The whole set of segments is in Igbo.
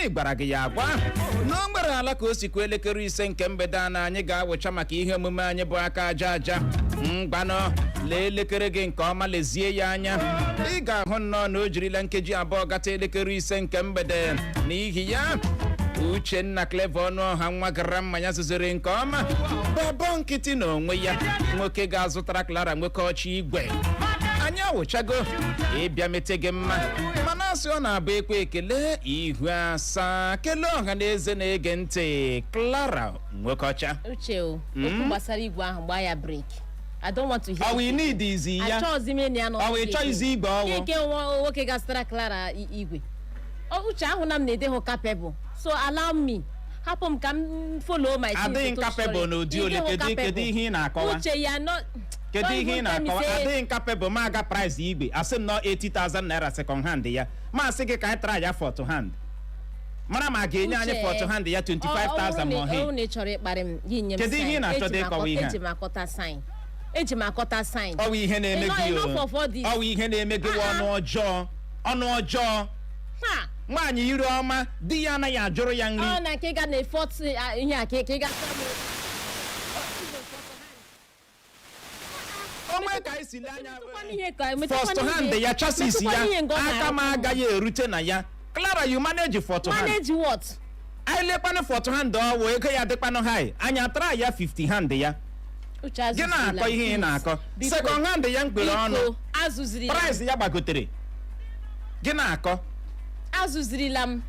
Anyị gwara gị ya agwa na o nwere ala ka o sikwa 5:30 nke mgbede a na anyị ga-awụcha maka ihe omume anyị bụ Aka Aja Aja. Mgbanụ, lee elekere gị nke ọma, lezie ya anya, ị ga-ahụ nnọọ na o jirila nkeji 2 gata 5:30 nke mgbede. N'ihi ya, Uchenna Clever Ọnụọha, nwa gara mmanya zuziri nke ọma, bọbọ nkịtị na onwe ya, nwoke ga-azụtara Clara nwoke ọchị igwe, anyị awụchago ịbịa mete gị mma. Mana asị ọ na-abụ ekwe ekele ihu asaa, kelee ọha na eze na-ege ntị. Clara nwoke ọcha. Uche o, okwu gbasara igwe ahụ, gbaa ya break. I don't want to hear Ọ wụ it. need izi ya? Achọghịzi m ịnụ ya n'ọnụ Ọ wụ gị. ịchọghịzi igwe ọwụ? Ike nwa nwoke ga-azụtara Clara igwe. Uche, ahụ na m na-ede hụ capable, so allow me, hapụ m ka m follow my things. Adịghị Otu capable chọrọ. n'ụdị ole? Ị dịghị Kedu ihe ị na-akọwa? Uche ya no. Kedu ihe ị na-akọwa? Adịghị Adịghị capable, ma aga price igwe, asị m nọ 80,000 naira second hand ya, ma asị gị ka anyị try ya fourth hand, mara ma a ga-enye anyị fourth hand ya 25,000 ma ọ ọ he. bụrụ na ị chọrọ ịkparị m, gị nye m Kedu ihe ị sign. na-achọ Eji dị m ịkọwa ihe a? Eji m akọta sign, eji m akọta sign. Ọwụ ihe na-eme gị o. Enough of all this. Ọwụ ihe na-eme gị wụ ọnụ ọjọọ, ọnụ ọjọọ. Ha! Nwaanyị iri ọma, di ya anaghị ajụrụ ya nri. Ọ na nke ga na fourth ihe a ka ị ga Onwe ka anyị si lee anya. Metụkwana ihe ka First hand ya, chassis ya, metụkwana ihe nga ọ aka m na-arụ. agaghị erute na ya. Clara, you manage fourth hand. Manage what? Anyị lekwanụ fourth hand, ọwụ ego ya dịkwanụ high, anyị atara ya 50 hand ya. Uche, Gị azụzirila. na-akọ ihe ị na-akọ. Biko. Second hand ya mkpere ọnụ. Biko, azụzirila m. Price ya gbagotere, gị na-akọ. Azụzirila m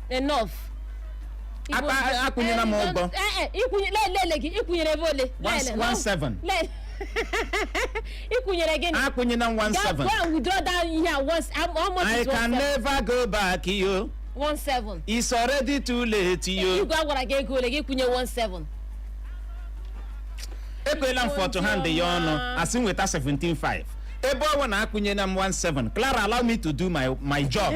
enough. Akwụnyela m ụgwọ. Ee, ịkwụnye, lele gị, ịkwụnyere ebe ole? Lele, One seven. Le ịkwụnyere gịnị? Akwụnyela m one Gaa seven. go and withdraw that ihe a once. How much I is one can seven? never go back, yo. One seven. It's already too late, yo. Igwe a gwara gị ego ole, gị kwụnye one seven. Ekwela m fourth hand ya ọnụ, asị m nweta 17.5, ebe ọ bụ na akwụnyela m 17. Clara, allow me to do my job.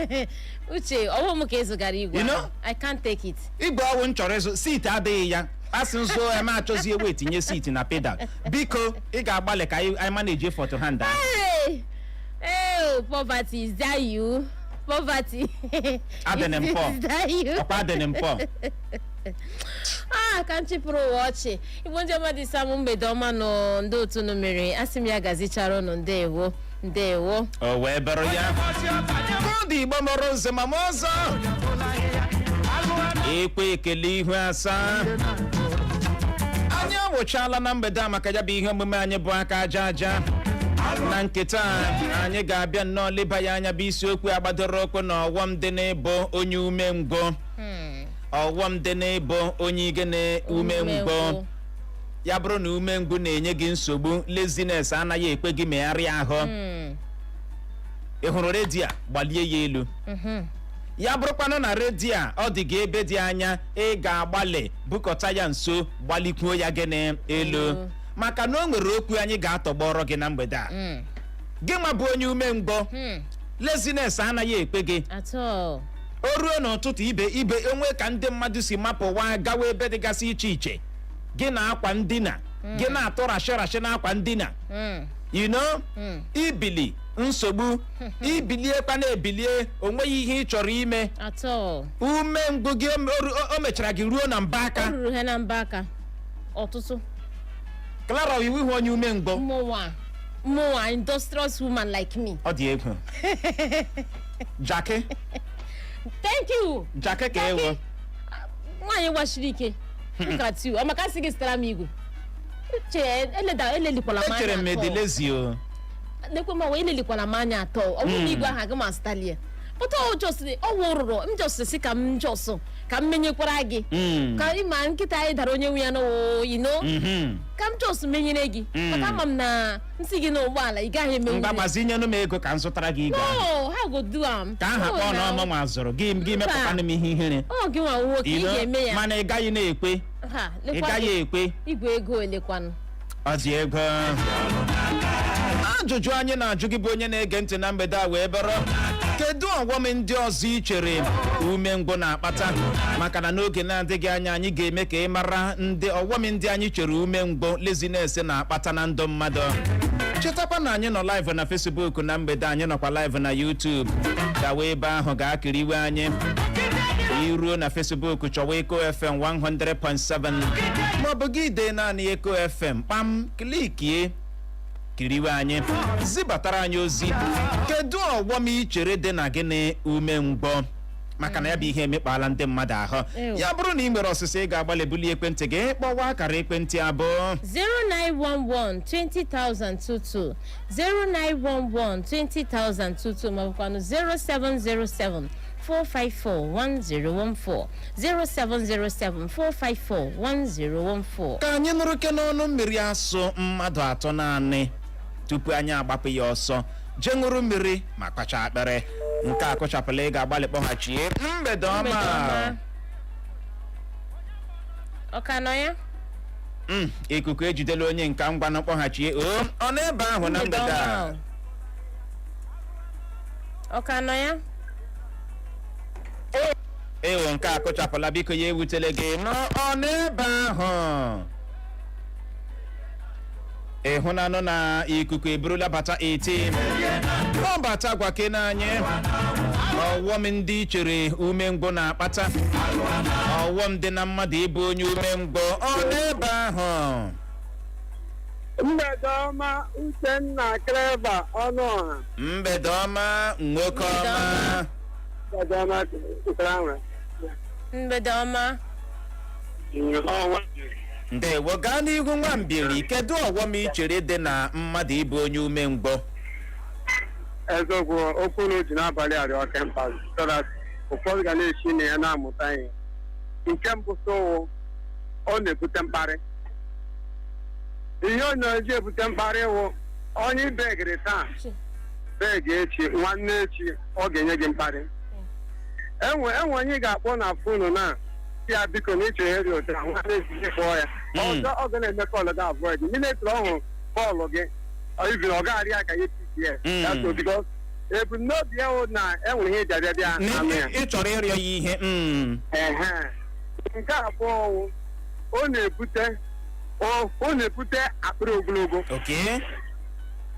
Uche, ọwụ m ka ịzụgara igwe You know? ahụ. I can't take it. Igwe ọwụ m chọrọ ịzụ, seat adịghị ya, asị nso eme achọzi ewu etinye seat na pedal. Biko, ị ga-agbalị ka anyị manage fourth hand ahụ. Hey! Hey, oh, poverty, is that you? Poverty. Adịnị m poor. Is that you? Ọkwa adịnị m poor. Ah, ka m chịpụrụ ụwa ọchị. Igbo ndị ọma dị, samụ mgbede ọma nọ, ndị otu unu mere asị m ya gazichara unu. Ndewo, ndewo. O wee bụrụ ya kọdụ. Igbo mụrụ nze ma m ọzọ, ekwe ekele ihu asaa, anyị awụchala na mgbede a maka ya bụ ihe omume anyị bụ Aka Aja Aja. Na nketa a, anyị ga-abịa nnọọ leba ya anya bụ isiokwu agbadoro ụkwụ na ọghọm dị n'ịbụ onye umengwụ, ọghọm dị n'ịbụ onye igene umengwụ. Umengwụ. Ya bụrụ na umengwụ na-enye gị nsogbu, laziness anaghị ekwe gị megharịa ahụ, ị hụrụ redio a, gbalie ya elu. Ya bụrụkwanụ na redio a ọ dị gị ebe dị anya, ị ga-agbalị bukọta ya nso, gbalikwuo ya gịnị? Elu. Elu. Maka na o nwere okwu anyị ga-atọgbọrọ gị na mgbede a. Gị nwa bụ onye umengwụ, laziness anaghị ekpe gị At all. o ruo n'ụtụtụ, ibe ibe onwe ka ndị mmadụ si mapụwa gawa ebe dịgasị iche iche, gị na akwa ndina gị na-atụ rashi rashi na akwa ndina. Ibili nsogbu, ibiliekwa na-ebilie, o nweghị ihe ị chọrọ ime. At all. Umengwụ gị o mechara gị ruo na mba O aka. ruru ha na mba aka ọtụtụ. Clara, iwu ihu onye umengwụ. Mụnwa, industrious woman like me. Ọ dị egwu, jaki. Thank you. Jaki ka ewu. Nwaanyị gbachiri ike. Look at you. Ọmaka sị gị zụtara m igwe. Uche, eleda elelikwala m anya Echere m atọ. edilezi o. Nekwe m ọwa, elelikwala m anya atọ. Ọ bụrụ na igwe ahụ aga m azụtali ya, pụta ọ just ọ wụrụrụ m, just sị ka m just ka m menyekwara gị ka ị ma nkịta anyị dara onye nwe ya n'o ka m just menyere gị, maka ama m na nsị gị n'ụgbọala ị gaghị emenwu Ngwa, ya. gbazinyenụ m ego ka m zụtara gị igwe ahụ. No, how go do am? Ka aha No, kpọọ na now. ọmụ nwa zụrụ gị, gị Mba. mepụtanụ m ihe ihere. Ọ gị nwa nwoke, ị You know, ga-eme ya. Mana ị gaghị na-ekwe. Ha, Ị lekwa gaghị gị. ekwe. Igwe ego elekwanụ? Ọ dị ego. Ajụjụ anyị na-ajụ gị bụ onye na-ege ntị na mgbede a wee bụrụ: kedu ọghọm ndị ọzọ ị chere umengwụ na-akpata? Maka na n'oge na-adịghị anya, anyị ga-eme ka ị mara ndị ọghọm ndị anyị chere umengwụ, laziness na-akpata na ndụ mmadụ. Chetakwa na anyị nọ live na Facebook na mgbede, anyị nọkwa live na YouTube. Gawa ebe ahụ ga-akiriwe anyị. Iruo na Facebook, chọwa Eko FM 100.7, maọbụ gị dee naanị Eko FM kpam, clickie, kiriwe anyị. Zibatara anyị ozi, kedu ọghọm ị chere dị na gịnị, umengwọ? Maka na ya bụ ihe emekpala ndị mmadụ ahụ. Ew. Ya bụrụ na ị nwere ọsịsa, ị ga-agbalị bulie ekwentị gị kpọwa akara ekwentị abụọ: 0911 20022, 0911 20022, maọbụkwanụ 0707 454 1014, 0707 454 1014. Ka anyị nụrụ ke n'ọnụ mmiri asụ mmadụ atọ naanị tupu anyị agbapụ ya ọsọ jee ṅụrụ mmiri ma kpacha akpịrị. Nke a kụchapụla. Ị ga-agbalị kpọghachie. Mgbede ọma. Mgbede ọma. Ọ ka nọ ya? Ikuku ejidela onye nka. Ngwanụ, kpọghachie o. Ọ nọ ebe ahụ na mgbede a? Ọ ka nọ ya? Ewo, nke a kụchapụla. Biko, ya ewutele gị nọ. Ọ n'ebe ahụ, ịhụnanụ na ikuku eburula bata 18. Ọ bata gwakene anyị ọghọm ndị i chere umengwụ na-akpata, ọghọm dị na mmadụ ịbụ onye umengwụ. Ọ n'ebe ahụ? Mgbede ọma, Uchenna, Clever Ọnụọha. Mgbede ọma, nwoke ọma. Mgbede ọma, Clara. Mgbede ọma. Ọnwa. Ndewo, gaa n'ihu, nwambiri. Kedu ọghọm i chere dị na mmadụ ịbụ onye umengwụ? Eziokwu, okwu na ji n'abalị a dị oke mkpa, so that ụfọdụ ga na-esi na ya na-amụta ihe. Nke mbụ sowo, ọ na-ebute mkparị. Ihe ọ na-eji ebute mkparị wụ onye begịrị taa, beg echi, nwanne echi ọ ga-enye gị mkparị. Enwe onye ị ga-akpọ na phone na ya, biko, na ịchọ ihe dị otu a, nwanne echi gị kpọọ ya ọzọ, ọ ga na-eme call gị avoid. Minute ọ hụrụ call gị, even ọ gaghị ya ka ya pick ya. That's all, because ebumnobi ya wụ na enwere ihe eji abịa bịa anụ ya. Ị chọrọ ịrịọ ya ihe. Ehe. Nke abụọ wụ, ọ na-ebute akpịrị ogologo.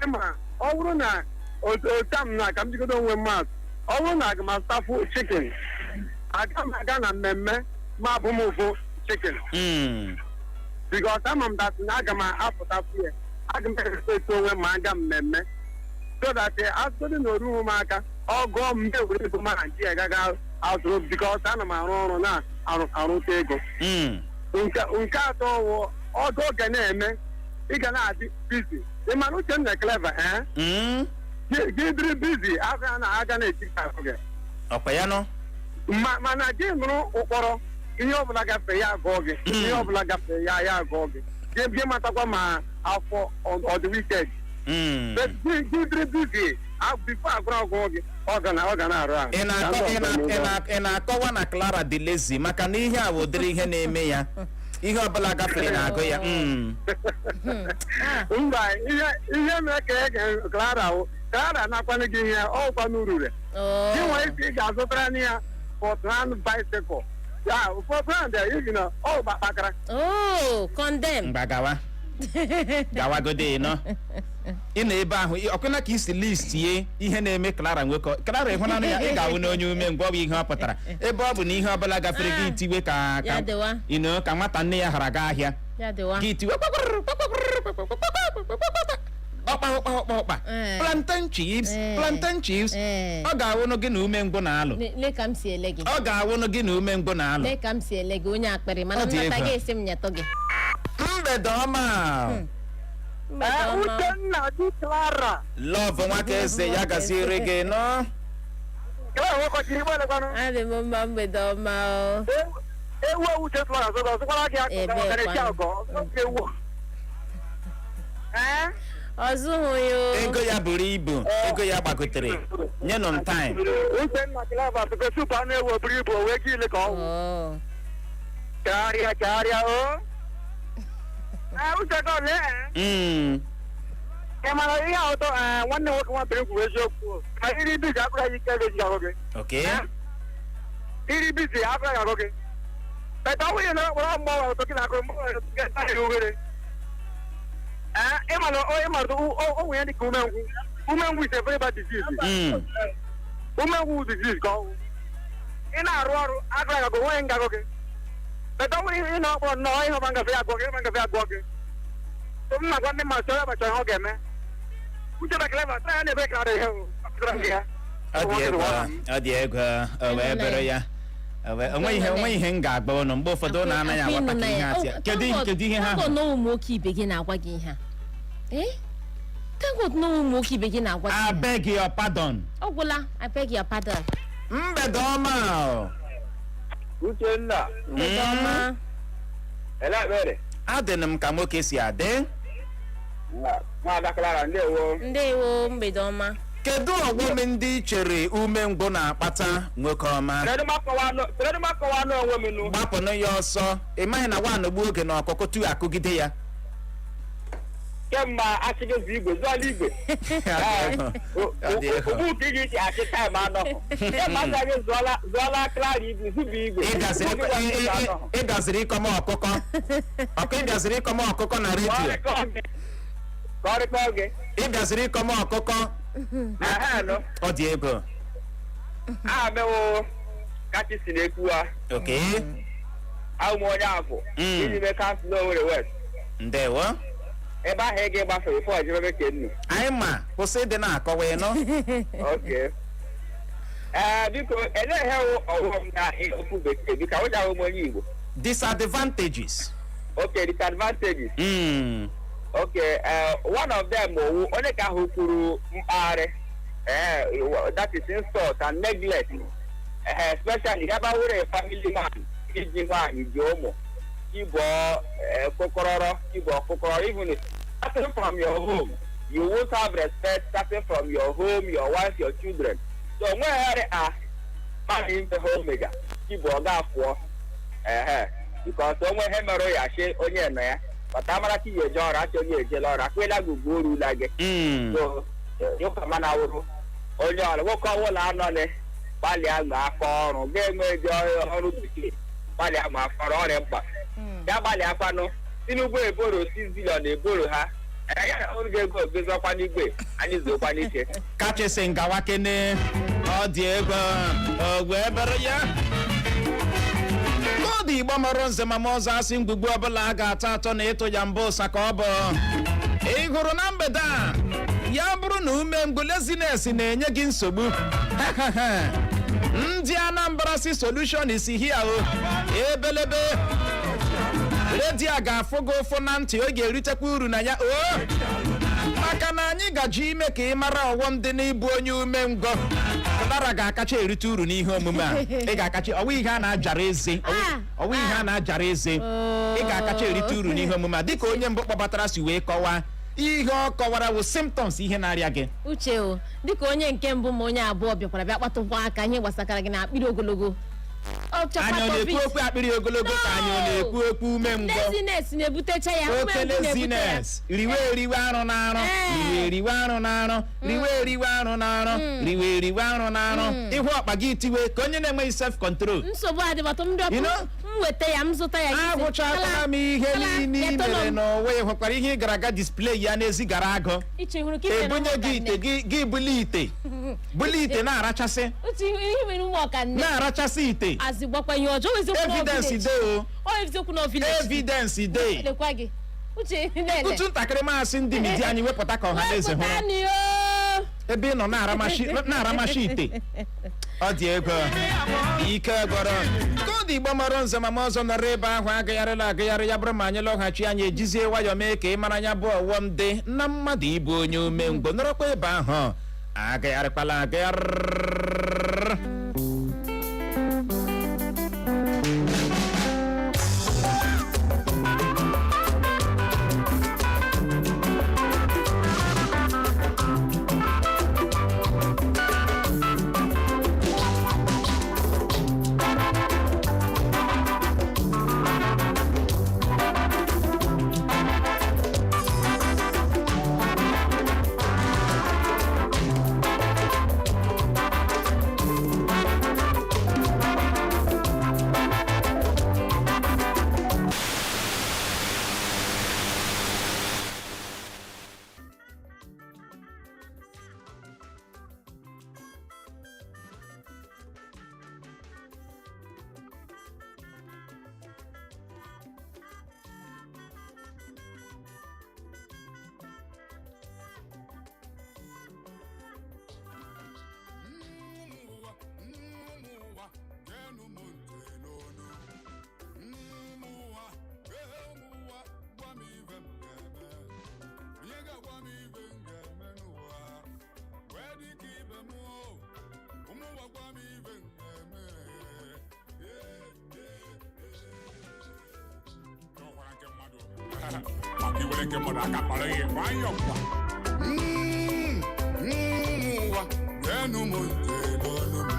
Ma ọ bụrụ na ota m na ka m jigodo onwe m atụ, ọ bụrụ na aga m asafụ chicken, aga m aga na mmemme ma abụ m ụfụ chicken, because ama m that na aga m apụtafụ ya, aga m eto onwe m ma aga mmemme, so that asụsụ na oruhu m aka ọ gụọ m ewere ego ma Naijiria gaga azụrụ, because ana m arụ ọrụ na arụta ego. Nke atọ wụ, ọgụ oge na-eme ị ga na-adị busy. Ị mana Uchenna, Clever, eh? Gị dịrị busy, afọ na aga na-eji ahụ gị. Ọkwa ya nọ. Mana gị nụrụ ụkpọrọ, ihe ọbụla gafee ya agụọ gị, ihe ọbụla gafee ya ya agụọ gị, gị matakwa ma afọ ọ dị wicked. But gị dịrị busy before agụrụ agụọ gị, ọ ga na-arụ ahụ. Ị na-akọ ị na-akọwa na Clara dị lazy, maka na ihe a wụ ụdịrị ihe na-eme ya, ihe ọbụla gafere na-agụ ya. Mba, ihe mere ka ege Clara wụ, Clara nakwanụ gị ihe ọkwa n'urure. Gị nwere ike ị ga-azụtara na ya fourth hand bicycle ya, fourth hand even ọ kpakara. Oh, condemn. Mgba, gawa gawagode nọ. Ị nọ ebe ahụ, ọkwụna ka isi list ye ihe na-eme Clara nwekọ. Clara, ịhụnanụ ya, ị ga-awụ n'onye umengwụ. Ọ bụ ihe ọ pụtara, ebe ọ bụ na ihe ọbụla gafere gị tiwe ka Ya dịwa. Ino ka nwata nne ya hara gaa ahịa. Ya dịwa. Gị tiwe ọkpa ọkpa ọkpa ọkpa. Plantain chips. Plantain chips. Ọ ga-awụnụ gị na umengwụ na-alụ. Lee ka m si ele gị. Ọ ga-awụnụ gị na umengwụ na-alụ. Lee ka m si ele gị, onye akpịrị mana Ọ dị nnata egwu. gị esi m nyetụ gị. Mgbede ọma. Mgbede ọma. Uchenna di Clara. Love nwaka eze, ya gaziere gị nọ. Clara nwekọchiri igbe elekwanụ. Adị m mma, mgbede ọma o. Ewu ewu uche tụrụ azụ ọzụkwara gị akụ. Ebee ọkara echi kwanụ? agọ ewu. Ee? Ọ zụghị ya o. Ego ya buru ibu, ego ya gbagotere, nyenụ m time. Uchenna, Clara, pepper soup anụ ewu buru ibu, o wee gị ile ka ọ wụ. Oh. Chagharịa, chagharịa o. Ee, uche ka ọ lee. Ị mara ihe a ụtọ ee, nwanne nwoke nwantịrị kwuru eziokwu. Ma iri busy abụrụ ya ike ga-eji ahụ gị. Iri busy abụrụ ya ahụ gị. Beta ọ nwunye na ọkpọrọ mgbanwe ụtọ gị na-agụrụ mgbanwe ụtọ gị anaghị oghere. Ee, ị mara ị mara o nwere dị ka umengwụ. Umengwụ is a very bad disease. Umengwụ disease ka ọ wụ. Ị na-arụ ọrụ, agụrụ agagụ onweghị ngagụ gị. Beta ọ bụrụ ihe ị na-akpọ nnọọ ihe ọma ngafe ya agụọ gị, ihe ọma ngafe ya agụọ gị. So m na-agwa ndị mmadụ, chọrọ ịbacha ihe ọ ga-eme. Uche na Clever, taa ya na-ebe ka ihe o. Ọ ya. Ọ dị egwu, ọ dị egwu. O wee bụrụ ya. O nweghị ihe m ga-agba ụnụ. Mgbe ụfọdụ ụnụ anaghị aghọta ka ihe asị ya. Kedu ihe ha Thank God hụrụ? na ụmụ nwoke ibe gị na-agwa gị ihe a. Eh? Thank God na ụmụ nwoke ibe gị na-agwa gị I ihe a. beg your pardon. Ọ gwụla, I beg your pardon. Mgbede ọma o. Uchenna, Mgbede ọma. Elebere, Adịnụ m ka nwoke si adị. Nwaada Clara, ndewo. Ndewo, mgbede ọma. Kedu ọghọm ndị ị chere umengwụ na-akpata, nwoke ọma? Kedu m akọwa n'onwe m nụ? Gbapụnụ ya ọsọ. Ị maghị na nwaanyị gbuo oge na ọkụkụ tu akụgide ya. Kemgbe achịghị zụ igwe zụọla igwe. Ọ dị egwu. Ugbu ka ị ga-eji achị time anọ. Kemgbe achịghị zụọla Clara igwe zụbụ igwe. Ị gaziri ịkọ m ọkụkọ ọkụ, ị gaziri ịkọ m ọkụkọ na redio. Ka ọ rịkọ gị. Ị gaziri ịkọ m ọkụkọ. Aha nọ. Ọ dị egwu. Aha mewo kachi si na-ekwuwa. Okay. Ahụ m onye afọ. Iji mee council Owerri West. Ndewo. Ebe ahụ ị ga-egbafe before ejebe ke nnu. Anyị ma, kwụsị ịdị na-akọwa ịnụ. Okay. Ee, biko, elee ihe wụ ọghọm na okwu bekee? Biko, awụjaghị m onye Igbo. Disadvantages. Okay, disadvantages. Okay, one of them owu onye ka ahụ kwuru mkparị, that is insult and neglect, especially ebe were family man iji nwaanyị ji ụmụ ịbọ kụkọrọrọ ịbọ kụkọrọrọ. Even starting from your home, you won't have respect starting from your home, your wife, your children. So nweghari a mmadụ ime ha omega ịbụ ọ ga-afụọ ehe, because onwe ihe mere ya achị onye nọ ya bata amara ka iyi eje ọrụ achị onye ejela ọrụ akwela gị ugwu orula gị. So ịkwa mana wụrụ onye ọrụ nwoke ọbụla anọghị, gbalịa ma aka ọrụ ga-enwe ezi ọrụ bekee, gbalịa ma aka ọrụ ọrịa mkpa ya gbalịa kwanụ. Tinubu eboro 6 billion eboro ha. Ee, ya na ọrụ ga-ego ogezokwa n'igwe anyị zuokwa n'ike. Kachasị ngawa kene. Ọ dị egwu. O wee bere ya. Koodu Igbo mọrọ nze ma ma ọzọ asị mgbugbu ọbụla a ga-atọ atọ na ịtụ ya mbụ ụsa ka ọ bụ. Ị hụrụ na mgbede a, ya bụrụ na umengwụ, laziness, na-enye gị nsogbu, ndị Anambra si solution is here o. Ebelebe redio a ga-afụ gị ụfụ na ntị, ọ ga-eritekwa uru na ya o, maka na anyị gaji ime ka ị mara ọghọm dị n'ịbụ onye umengwụ. Clara ga-akacha erite uru n'ihe omume a. Ị ga-akacha ọwụ ihe a na-ajara eze, ọwụ ihe a na-ajara eze. Ị ga-akacha erite uru n'ihe omume a dịka onye mbụ kpọbatara si wee kọwaa ihe ọ kọwara wụ symptoms ihe na-arịa gị. Uche o, dịka onye nke mbụ ma onye abụọ bịakwara bịa kpatụkwa aka ihe gbasakara gị na akpịrị ogologo. Ọ chọkwa Anyị ọ na-ekwu covid. okwu akpịrị ogologo ka anyị ọ na-ekwu okwu umengwụ? Laziness na-ebutecha ya. Oke umengwụ na-ebute ya. laziness, riwe eriwe arụ na arụ. Riwe eriwe arụ na arụ, riwe eriwe arụ na arụ, riwe eriwe arụ na arụ. Ịhụ ọkpa gị tiwe ka onye na-enweghị self control. Nsogbu adịbata m bịa You know? m weta ya, m zụta ya gị sị, Ahụchatara m ihe "Kala, niile i nyetụnụ mere m." n'ụwa. Ị hụkwara ihe ị gara aga display ya n'ezi gara agụ. Iche hụrụ ka ị mere Ebunye ụmụ gị ite ọkanne. gị, gị buli ite, buli ite na-arachasị. Uche, ihe mere ụmụ ọkanne. Na-arachasị ite. Azị gbakwa ihe ọjọọ eziokwu na Evidence village. dey o. Ọ eziokwu na village. Evidence dey. Lekwa gị, Uche, lele. Otu ntakịrị maasị ndị media anyị wepụta ka ọha na eze hụrụ. Wepụta o. Ebe ị nọ na-aramashi ite. Ọ dị ego ike gwọrọ koodu Igbo mara nze ma ma ọzọ nọrọ ebe ahụ agagharịla agagharị. Ya bụrụ ma anyị lọghachi, anyị ejizie nwayọọ mee ka ị mara ya bụ ọghọm dị na mmadụ ịbụ onye umengwụ. Nọrọkwa ebe ahụ, agagharịkwala agagharị. Maka iwere nke mmadụ aka kpara ihe nwayọọ kwa. Ụwa enu m ntị n'olu m.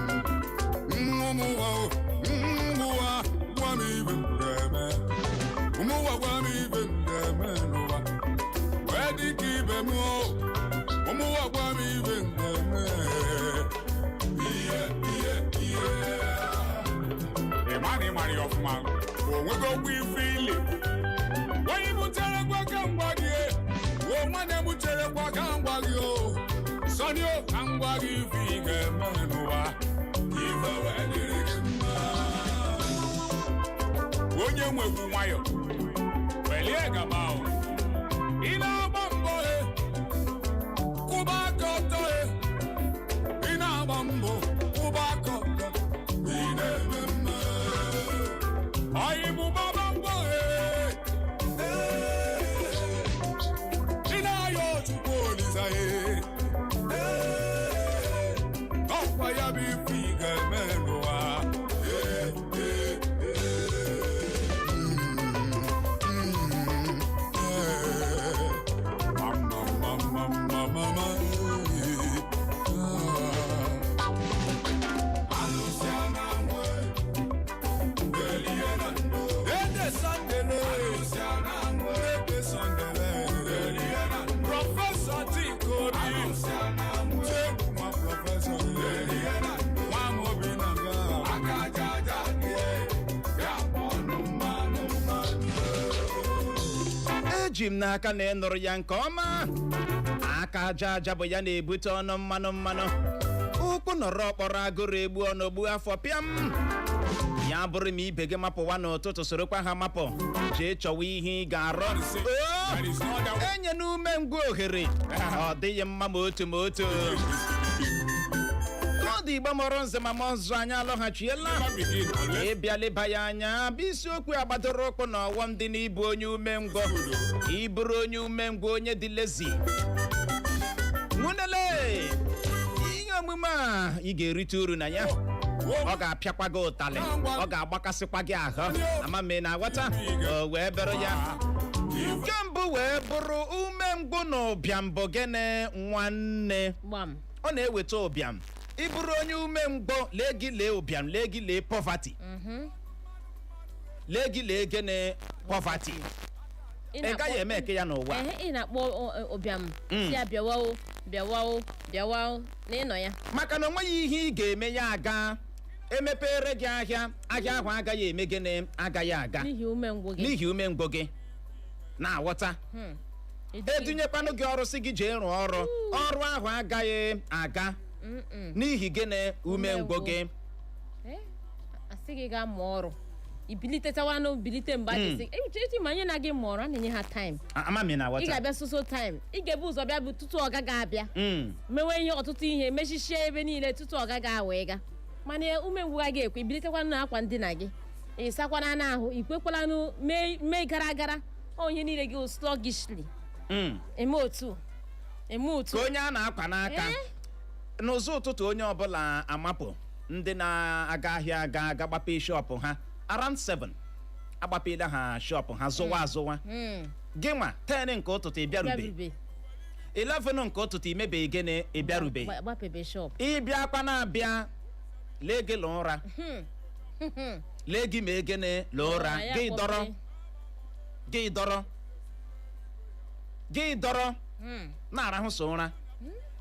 Ụmụ ụwa o, ụwa gwa m ibe m ga-eme. Ụmụ ụwa gwa m ibe m ga-eme n'ụwa wee dị ka ibe m o. Ụmụ ụwa gwa m ibe m ga-eme. Ihe ihe ihe. Ị ma na ị mara ya ọfụma, o nwego okwu ife ili Onye butere gwa ka ngwa gị, o nwanne m butere gwa ka ngwa gị, o sọni o ka ngwa gị, ife ị ga-eme n'ụwa ife wee dịrị gị mma. Onye nwegwu nwayọ welie gaba o. Ị na-agba mbọ e, kwụba aka ọtọ e. Ị na-agba mbọ, kwụba aka ọtọ, ị na-eme mma. Ọyị bụ gbaba mbọ e. Ị na-ayọ Chukwu Olisa e. Ọkwa ya bụ ife ị ga-eme n'ụwa. Ee, ee, ee. Mama, mama, mama, mama, Alụsịa na nwe, elie na ndo. Ede Sandele, alụsịa na nwe, Ede Sandele, elie na ndo. Professor Chikobi, alụsịa na nwe, Chegbu nwa professor, elie na ndo. Nwa m obi na nga, aka aja aja dị, ya kpọnụ mmanụ mmanụ. Eji m n'aka na ị nụrụ ya nke ọma. Aka aja aja bụ ya na-ebute ọnụ mmanụ mmanụ. Ụkwụ nọrọ ọkpọrọ agụrụ egbu ọnụ gbuo afọ pịam. Ya bụrụ ma ibe gị mapụwa n'ụtụtụ, sorokwa ha mapụ jee chọwa ihe ị ga-arụ. Oo! There is no other way. Enye n'ume ngwa ohere, ọ dịghị mma ma otu ma otu. N'ọdụ Igbo mọrọ nze ma mọ nzụ, anyị alọghachiela. Never begin unless Ịbịa leba ya anya bụ isiokwu agbadoro ụkwụ na ọghọm dị n'ịbụ onye umengwụ. Ịbụrụ onye umengwụ, onye dị lazy, nwunele ihe omume a ị ga-erite uru na ya. Ọ ga-apịakwa gị ụtalị, ọ ga-agbakasịkwa gị ahụ. Ama m ị na-aghọta. O wee bụrụ ya, nke mbụ wee bụrụ umengwụ na ụbịam bụ gịnị? Nwanne. Gbam. Ọ na-eweta ụbịam. Ịbụrụ onye umengwụ, lee gị lee ụbịam, lee gị lee poverty, lee gị lee gịnị? Poverty. Ị Ị na-akpọ- gaghị eme eke ya n'ụwa. Ehe, ị na-akpọ ụbịam si ya bịawa o, bịawa o, bịawa o, na ịnọ ya. Maka na o nweghị ihe ị ga-eme ya aga. Emepere gị ahịa, ahịa ahụ agaghị eme gịnị? Agaghị aga. N'ihi umengwụ gị. N'ihi umengwụ gị, na-aghọta? Edunyekwanụ gị ọrụ, sị gị jee rụọ ọrụ, ọrụ ahụ agaghị aga. N'ihi gịnị? Umengwụ gị. Eh, asị gị gaa mụọ ọrụ, ibilitetawanụ, bilite mgbe a ga-esi echi ma onye na-gị mụọ ọrụ, a na-enye ha time. Ama m ị Ị na-aghọta. ga-abịa soso time, ị ga-ebu ụzọ bịa bụ tutu ọ gaghị abịa, mewe ihe, ọtụtụ ihe, mechichie ebe niile tutu ọ gaghị awee ga. Mana umengwụ gaghị ekwe. Ibilitekwanụ na akwa ndina gị, ị sakwana n'ahụ, ikwekwalanụ mee mee gara gara ọ ihe niile gị sluggishly. Eme otu, eme otu. Ka onye a na-akwa n'aka. Eh? N'ụzọ ụtụtụ, onye ọbụla amapụ. Ndị na-aga ahịa aga aga gbape shop ha around 7, agbapela ha shop ha, zụwa azụwa. Gị nwa, 10 nke ụtụtụ ị bịarube. Bịarube. 11 nke ụtụtụ imebeghị gịnị? Ị bịarube. Gbapebe shop. Ịbịakwa na-abịa, lee gị lụọ ụra, lee gị ma egene lụọ ụra. Ya Gị dọrọ, kpọpee. gị dọrọ, gị dọrọ na-arahụ so ụra.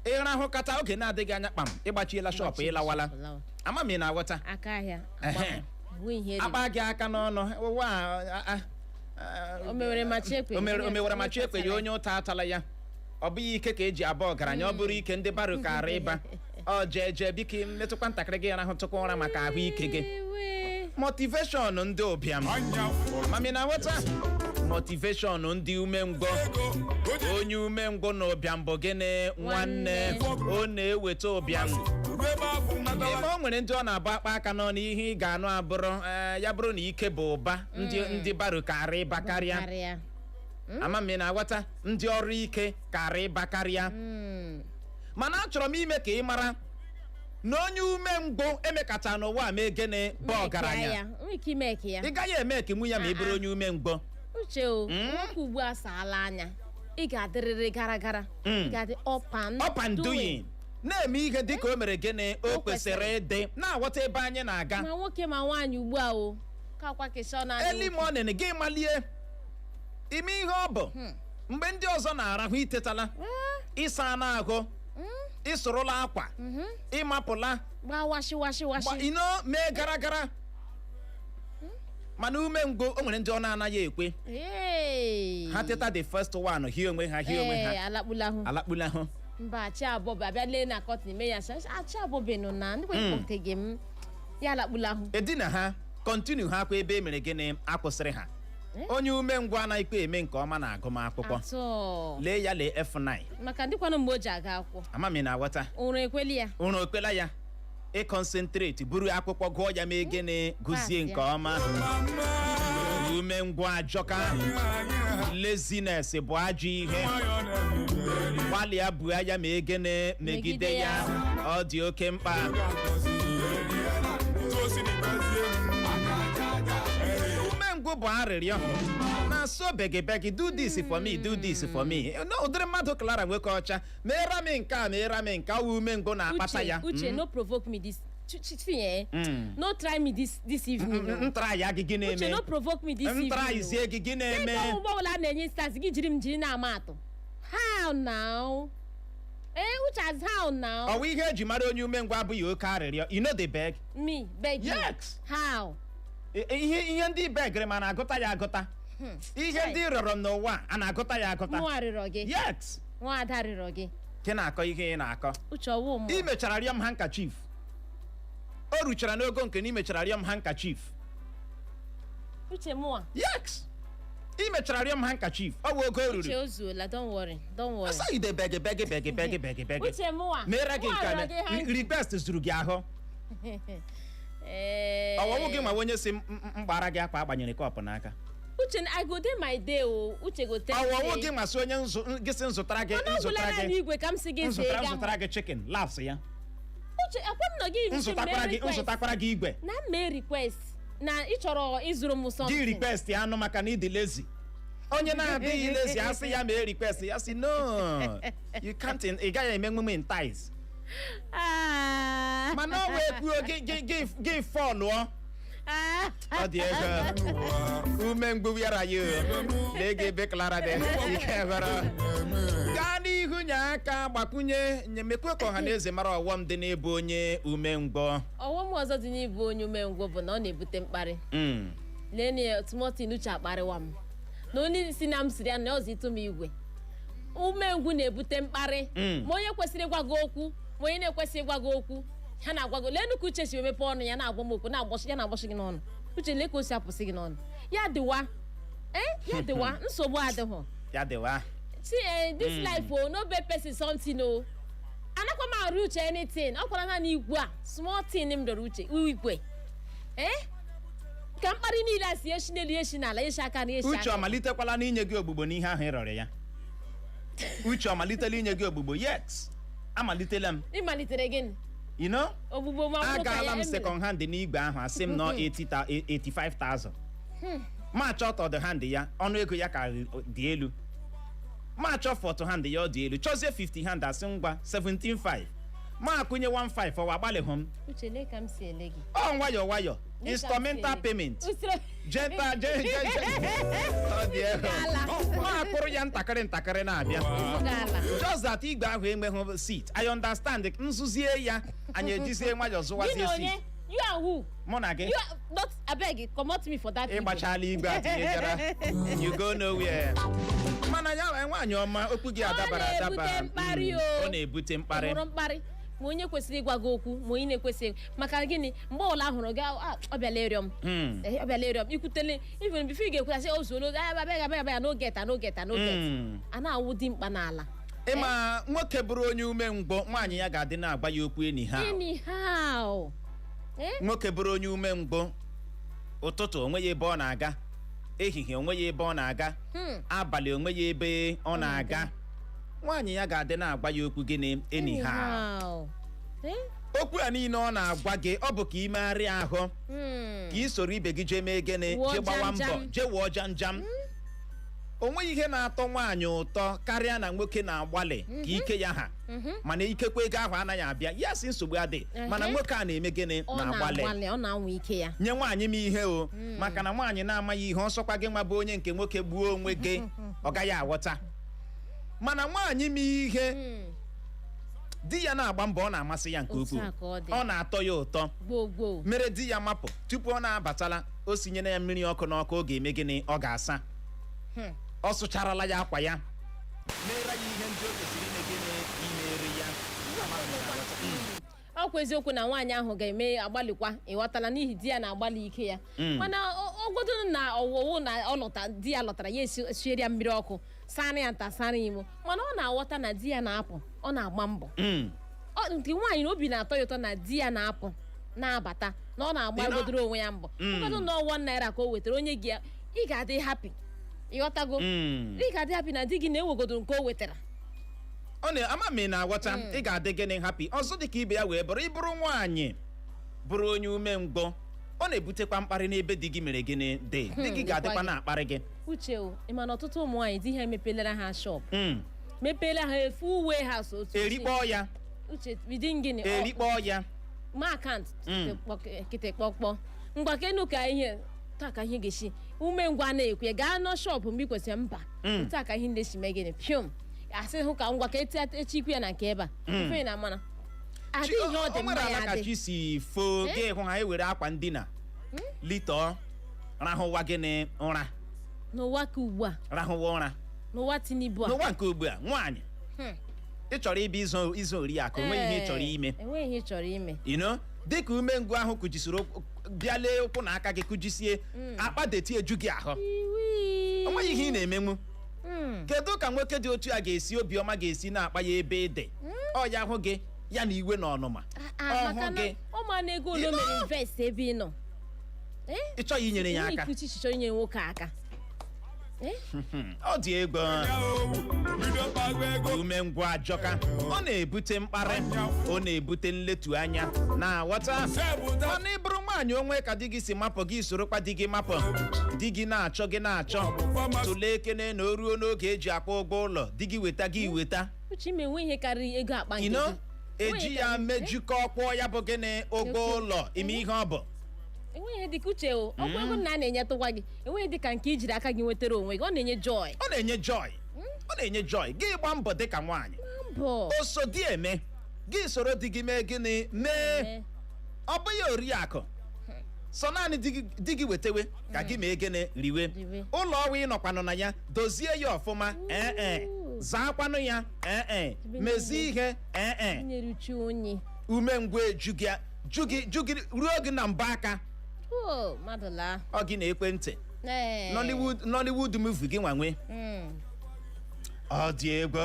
Ịrahụ kata oge na-adịghị anya, kpam, ịgbachiela shop, ịlawala. Lawa. Ama m ị na-aghọta. Aka ahịa Ehe. enwe ihe dị. Akpa gị aka n'ọnụ ụwa a. O mewere ma chi ekwe. O mewere ma chi ekwe ya, onye ụta atala ya. Ọ bụghị ike ka eji aba ọgaranya. Ọ bụrụ ike, ndị baro kara ịba. Ọ jee jee, biko metụkwa ntakịrị gị rahụtụkwa ụra maka ahụike gị. Ewe. Motivation ndị ụbịam. Anya fọrọ. Mami na nghọta, motivation ndị umengwụ. Ego o ji Onye umengwụ na ụbịam bụ gịnị? Nwanne. Ọ na-eweta ụbịam. Ruo ebe ahụ natara. Ebe o nwere ndị ọ na-abụ akpa aka n'ọnụ, ihe ị ga-anụ abụrụ ee, ya bụrụ na ike bụ ụba, ndị baro kara ịba karịa. Karịa. Ama m ị na-aghọta, ndị ọrụ ike kara ịba karịa. Mana achọrọ m ime ka ị mara na onye umengwụ emekata n'ụwa a mee gịnị bụ ọgaranya. Ya nwere ike ime ka ya. Ị gaghị eme ka mụ ya ma ị bụrụ onye umengwụ. Uche o, nwoke ugbu a saala anya, ị ga-adịrịrị gara gara. Ị ga-adị up and Up and doing, na-eme ihe dị ka o mere gịnị, o O kwesịrị kwesịrị. ịdị na-aghọta ebe anyị na-aga. Ma nwoke ma nwaanyị ugbu a o ka akwa kesha na Early morning, gị malie ime ihe ọ bụ mgbe ndị ọzọ na-arahụ, itetala, ịsa na ahụ, ịsụrụla akwa, ịmapụla, gbaa washi washi washi. Ino mee gara gara. Mana umengwụ, o nwere ndị ọ na-anaghị ekwe. Hey. Ha teta, the first one, hie onwe ha, hie onwe Ee, ha. Alakpulahụ. Alakpulahụ. Mba, chi abọbe abịa lee na curtain mee ya sị, "Ah, chi abọbe nọ na ndị kpọpụta gị m." Ya alakpulahụ. Edina ha continue ha kwa ebe e mere gịnị, akwụsịrị ha. Onye umengwụ anaghịkwa eme nke ọma na agụmakwụkwọ. Atọ. Lee ya, lee F9. Maka ndịkwanụ mgbe o ji aga akwụkwọ. Amami na aghọta. Ụra ekweli ya. Ụra okwela ya ị concentrate, buru akwụkwọ gụọ ya, mee gịnị, gụzie Pass nke ya. ọma. Umengwụ ajọka. Laziness bụ ajọ ihe. Gbalịa buo ya, mee gịnị, megide Megide ya. ya. Ọ dị oke mkpa. Umengwụ bụ arịrịọ na-asụ begibegi, "Do this for me, do this for me." No, ụdịrị mmadụ Clara nwoke ọcha meera m nke a, meera m nke a, ọ wụ umengwụ na-akpata Uche, ya. Uche, no provoke me this see, eh, no try me this evening o. Ntara ya gị, gị Uche, na-eme? no provoke me this evening Ntara o. izie gị, gị na-eme? Ego mgbe ọbụla a na-enye instance gị jiri m jiri na-ama atụ. How now? Eh, Uche, as how now? Ọwa ihe eji mara onye umengwụ abụghị oke arịrịọ? You know the beg. Me beg you? Yes. How? Ihe ndị begịrị ma na-agụta ya agụta. Ihe ndị rịọrọ m n'ụwa a na-agụta ya agụta. Mụnwa rịọrọ gị? Yes. Nwaada rịọrọ gị? Gị na-akọ ihe ị na-akọ. Uche, ọwụ mụ. Ị mechara rịọ m handkerchief. O ruchara n'ogo nke na ị mechara rịọ m handkerchief. Uche, mụnwa? Yes, ị mechara rịọ m handkerchief. Ọ bụ ogo o Uche, ruru. o zuola. Don't worry, don't worry. Asa ide beg, beg, beg, beg, beg, beg. Uche, mụnwa Mere gị mụnwa nke rịọrọ gị a request zuru gị ahụ. Ee. Ọwọwụ gị nwa onye si m gbara gị akwa agbanyere cup n'aka. Uche, I go dey my day o. Uche go tell Ọwọwụ say gị nwa si onye nzụ gị si nzụtara gị Mana ọ gwụla nzụtara naanị gị igwe ka m si gị zee nzụtara ga. Nzụtara gị chicken laps ya. Uche, akwa m nọ gị si Nzụtakwara mee gị request. Nzụtakwara gị igwe. Na m mee request na ị chọrọ ịzụrụ m something. Gị request anụ maka na ịdị lazy. Onye na-adịghị lazy, asị ya mee request, ya sị no, you can't, ị gaghị eme emume entice. Ah. Mana ọ wee kwuo gị gị gị gị fọlụọ. Ah. Ọ dị ego umengwụ yara ya o. Lee gị ebe Clara dị ike ghọrọ. Gaa n'ihu, nye aka gbakwunye nye, mekwe ka ọha na eze mara ọghọm dị n'ịbụ onye umengwụ. Ọghọm ọzọ dị n'ịbụ onye umengwụ bụ na ọ na-ebute mkparị. Lee ya, Timothy, Uche akparịwa m na onye si na m siri ya na ọzọ ịtụ m igwe. Umengwụ na-ebute mkparị. Ma onye kwesịrị ịgwa gị okwu, ma onye na-ekwesịghị ịgwa gị okwu, ha na-agwa gị. Lee ka Uche si emepe ọnụ ya na-agwa m okwu, na-agbọsị ya, na-agbọsị gị n'ọnụ. Uche, lee ka o si apụsị gị n'ọnụ. Ya dịwa, ee, ya dịwa, nsogbu adịghị. Ya dịwa. See, this life o, no be person something o. Anakwa m arụ Uche anything. Ọ kwara naanị igwe a, small thing m dọrọ Uche igwe, ee, ka mkparị niile a si eshi n'elu, eshi n'ala, eshi aka na eshi Uche, aka. ọ malitekwala n'inye gị ogbugbo n'ihe ahụ ị rịọrọ ya? Uche, ọ malitela inye gị ogbugbo? Yes, amalitela m. Ị malitere gịnị? You know. Ogbugbo ma bụrụ ka Agaala ya m emere. Second hand n'igwe ahụ, asị m nọ 85,000. Ma chọọ third hand ya, ọnụ ego ya ka dị elu. Ma chọọ fourth hand ya, ọ dị elu. Chọzie 50 hand, asị ngwa 17.5. Ma akwụnye 15, ọwa agbalịghị m. Uche, lee ka m si ele gị. Ọ nwayọọ nwayọọ. Lee ka m si Installmental ele gị. Payment. Usoro. Jenta je je je, ọ dị ego. Gala. Ma akpụrụ ya ntakịrị ntakịrị na-abịa. Gala. Just that igwe ahụ enweghị seat. I understand. Nzụzie ya, anyị ejizie nwayọọ Gị zụwazie na onye? seat. You and who? Mụ na gị. You are not, abeg, comot me for that igwe. Ịgbachala igwe a tinyechara, you go nowhere. Mana ya, nwaanyị ọma, okwu gị adabara Ọ adaba. na-ebute mkparị o. Ọ na-ebute mkparị. Hụrụ mkparị, ma onye kwesịrị ịgwa gị okwu, ma onye na-ekwesịghị. Maka gịnị? Mgbe ọbụla ahụrụ gị, "Ah, ọ bịala ịrịọ m." Eh, ọ bịala ịrịọ m, ikwutele even before ị ga-ekwu, asị o zuolo, abịa abịa abịa, no get, no get, no get. A na-awụ dimkpa n'ala. Ịma nwoke bụrụ onye umengwụ, nwaanyị ya ga-adị na-agba ya okwu anyhow. Anyhow. Eh? Nwoke bụrụ onye umengwụ, ụtụtụ onwe ya ebe ọ na-aga, ehihie onwe ya ebe ọ na-aga, abalị onwe ya ebe ọ na-aga, nwaanyị ya ga-adị na-agba ya okwu gịnị? Anyhow. Anyhow. Eh? Okwu a niile ọ na-agwa gị, ọ bụ ka imegharị ahụ, ka ị soro ibe gị jee mee gịnị? Wụọ Jee gbawa mbọ. jam jam. Jee wụọ jam jam. O nweghị ihe na-atọ nwaanyị ụtọ karịa na nwoke na-agbalị ka ike ya ha, mana ikekwe ego ahụ anaghị abịa. Ya si nsogbu adị, mana nwoke a na-eme gịnị? Ọ Na-agbalị. na-agbalị, ọ na-anwa ike ya. Nye nwaanyị m ihe o, maka na nwaanyị na-amaghị ihe, ọsọkwa gị nwa bụ onye nke nwoke gbuo onwe gị, ọ gaghị aghọta. Mana nwaanyị m ihe, di ya na-agba mbọ, ọ na-amasị ya nke Otu ukwuu. a ka ọ dị. Ọ na-atọ ya ụtọ. Gboo gboo. Mere di ya mapụ, tupu ọ na-abatala, o sinyere ya mmiri ọkụ n'ọkụ, ọ ga-eme gịnị? Ọ ga-asa. Ọ sụcharala ya akwa ya, mere ya ihe ndị o kwesịrị ime gịnị, imere ya. Ọkwa eziokwu na nwaanyị ahụ ga-eme agbalịkwa, ịghọtala, n'ihi di ya na-agbalị ike ya. Mana ọgodo na ọwụwụ na ọ lọta, di ya lọtara, ya esiere ya mmiri ọkụ, sara ya nta, sara ya imo, mana ọ na-aghọta na di ya na-apụ, ọ na-agba mbọ. Nke nwaanyị na obi na-atọ ya ụtọ na di ya na-apụ na-abata, na ọ na-agbagodoro onwe ya mbọ. Ụfọdụ na ọwọ naira ka o wetara onye gị ya, ị ga-adị happy, ịghọtago? Ị ga-adị happy na di gị na-ewegodoro nke o wetara. Ọ na-ama m, ị na-aghọta? Ị ga-adị gịnị? Happy. Ọzọ dị ka ibe ya wee bụrụ, ịbụrụ nwaanyị bụrụ onye umengwụ, ọ na-ebutekwa mkparị n'ebe di gị mere gịnị dị. Di gị ga-adịkwa Lekwa gị. na-akparị gị. Uche o, ị ma na ọtụtụ ụmụ nwaanyị, di ha emepelara ha shop, mepeela ha efu uwe ha so otu. Erikpọọ ya. Uche, within gịnị? Erikpọọ ya. Ma account kịtị kpọkpọ mgbakenu ka ihe taa ka ihe ga-esi umengwụ na-ekwe gaa nọ shop mgbe ị kwesịrị mba. Taa ka ihe ndị si mee gịnị, piom, asị hụ ka ngwa ka echikwu ya na nke ebe a ife na amana adị ihe ọ dị O mma nwere ya ala ka adị chi si foo. Gị hụ ha ewere akwa ndina litọọ rahụwa gịnị ụra. N'ụwa ka ugbu a. Rahụwa ụra. N'ụwa Tinubu a. N'ụwa nke ugbu a, nwaanyị, ị chọrọ ịbịa izo izo oriakụ, onweghị ihe ị chọrọ ime. Enweghị ihe ị chọrọ ime. Dịka umengwụ ahụ kụjisiri bịa lee ụkwụ na aka gị kụjisie akpa dirty eju gị ahụ. Iwi. Onweghị ihe ị na-emenwu. Kedu ka nwoke dị otu a ga-esi obiọma ga-esi na-akpa ya ebe ị dị? Ọ ya hụ gị ya na iwe na ọnụma. Ah, Ọ maka hụ na gị. ọ ma na ego ole o mere invest ebe ị nọ. Ị chọghị inyere ya aka. Ikuchi chọrọ inyere nwoke aka. Ọ dị egwu. Umengwụ ajọka. Ọ na-ebute mkparị, ọ na-ebute nletu anya, na-aghọta? Mana ị bụrụ nwaanyị onwe ka di gị si mapụ, gị sorokwa di gị mapụ, di gị na-achọ gị na-achọ, tụlee ekene na o ruo n'oge eji akwụ ụgwọ ụlọ, di gị weta, gị weta. Uche, ime enwe ihe karịrị ego akpa nke ino gị. Enweghị eji ya mejukọ kwụọ ya bụ gịnị, ụgwọ ụlọ. Ime ihe ọ bụ. Enweghị ihe dịka, uche o, ọkwa ego nna a na-enyetụkwa gị, enweghị dịka nke ijiri aka gị nwetara onwe gị. Ọ na-enye joy. Ọ na-enye joy, ọ na-enye joy. Gị gba mbọ dịka nwaanyị. Mbọ. O so di eme, gị soro di gị mee gịnị? Mee. Ọ bụghị oriakụ sọ naanị di gị, di gị wetewe ka gị mee gịnị? Riwe. Riwe. Ụlọ ọrụ ị nọkwanụ na ya, dozie ya ọfụma, ee, zaakwanụ ya, ee, mezie ihe, ee. Nyere uche onye. Umengwụ eju gị, ju gị, ju gị ruo gị na mbọ aka. O mmadụ laa. Ọ gị na ekwentị. Ee. Nollywood, Nollywood movie gị nwanwe. Ọ dị egwu,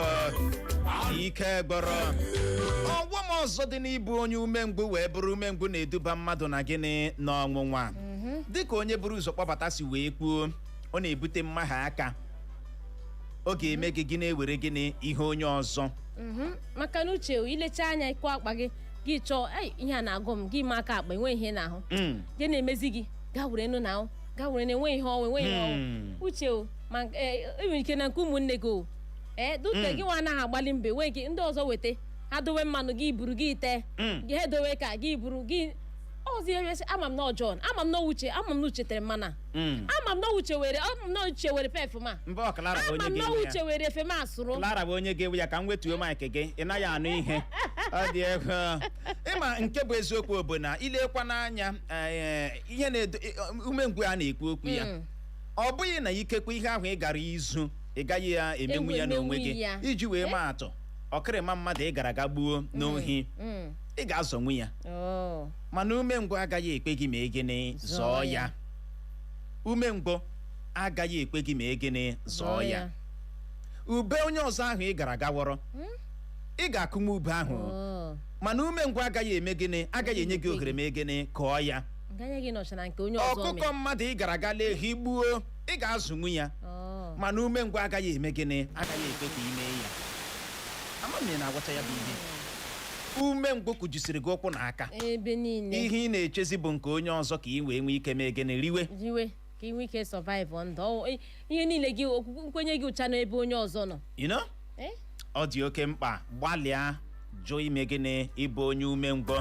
ike gbọrọ. Ọghọm ọzọ dị n'ịbụ onye umengwụ wee bụrụ, umengwụ na-eduba mmadụ na gịnị? N'ọnwụnwa. Dịka onye buru ụzọ kpọbata si wee kwuo, ọ na-ebute mmagha aka. Ọ ga-eme gị, gị na-ewere gịnị? Ihe onye ọzọ. Maka na uche, ilecha anya ịkụ akpa gị, gị chọọ, "Ei, ihe a na-agụ m," gị ma aka akpa, enweghị ihe na-ahụ. Gị na-emezi gị gaa were nụ na ahụ, gaa were na enweghị ihe ọnwa, enweghị ihe ọnwa. Uche o, ma enwere ike na nke ụmụnne gị o, ee, dute gị nwa anaghị agbalị mbọ, enweghị gị ndị ọzọ weta, ha dowe mmanụ, gị buru gị tee. Gị ha edowe ka gị buru gị ọzọ ihe sị, ama m na ọ John, ama m na Uche, ama m na Uche tere mmanụ a. Ama m na Uche were, ama m na Uche were perfume a. Mba, ọ Clara bụ Ama onye m na ga-ewe Uche ya. were efe m asụrụ. Clara bụ onye ga-ewe ya. Ka m wetuo mic gị, ị naghị anụ ihe. Ọ dị egwu. Ịma nke bụ eziokwu bụ na ilekwa n'anya, ihe na-edo umengwụ a na-ekwu okwu ya, ọ bụghị na ikekwe ihe ahụ ị gara izu, ị gaghị ya emenwu ya n'onwe gị. Emenwu ya. Iji wee maa atụ, ọkịrịma mmadụ ị gara aga gbuo n'ohi, ị ga-azọnwu ya. Oh. Mana umengwụ agaghị ekpe gị ma gịnị? Zọọ Zọọ ya. ya. Umengwụ agaghị ekpe gị ma gịnị? Zọọ ya. Ube onye ọzọ ahụ ị gara gawọrọ, ị ga-akụnwu ube ahụ. Oh. Mana umengwụ agaghị eme gịnị? Agaghị enye gị ohere mee gịnị? Kọọ ya. Nganya gị nọcha na nke onye ọzọ. Ọkụkọ Mere. mmadụ ị gara aga lee higbuo, ị ga-azụnwu ya. Oh. Mana umengwụ agaghị eme gịnị? Agaghị ekwe ka ị mee ya. Ama m na ị na-agwata ya bụ ihe. Umengwụ kụjisiri gị ụkwụ na aka Ebe niile. Ihe ị na-echezi bụ nke onye ọzọ ka ị wee nwee ike mee gịnị? Riwe. Riwe. Ka ị nwee ike survive ndụ. Ihe niile gị, okwukwe, nkwenye gị ụcha n'ebe onye ọzọ nọ. You know? Eh? Ọ dị oke mkpa, gbalịa jụ ime gịnị? Ịbụ onye umengwụ.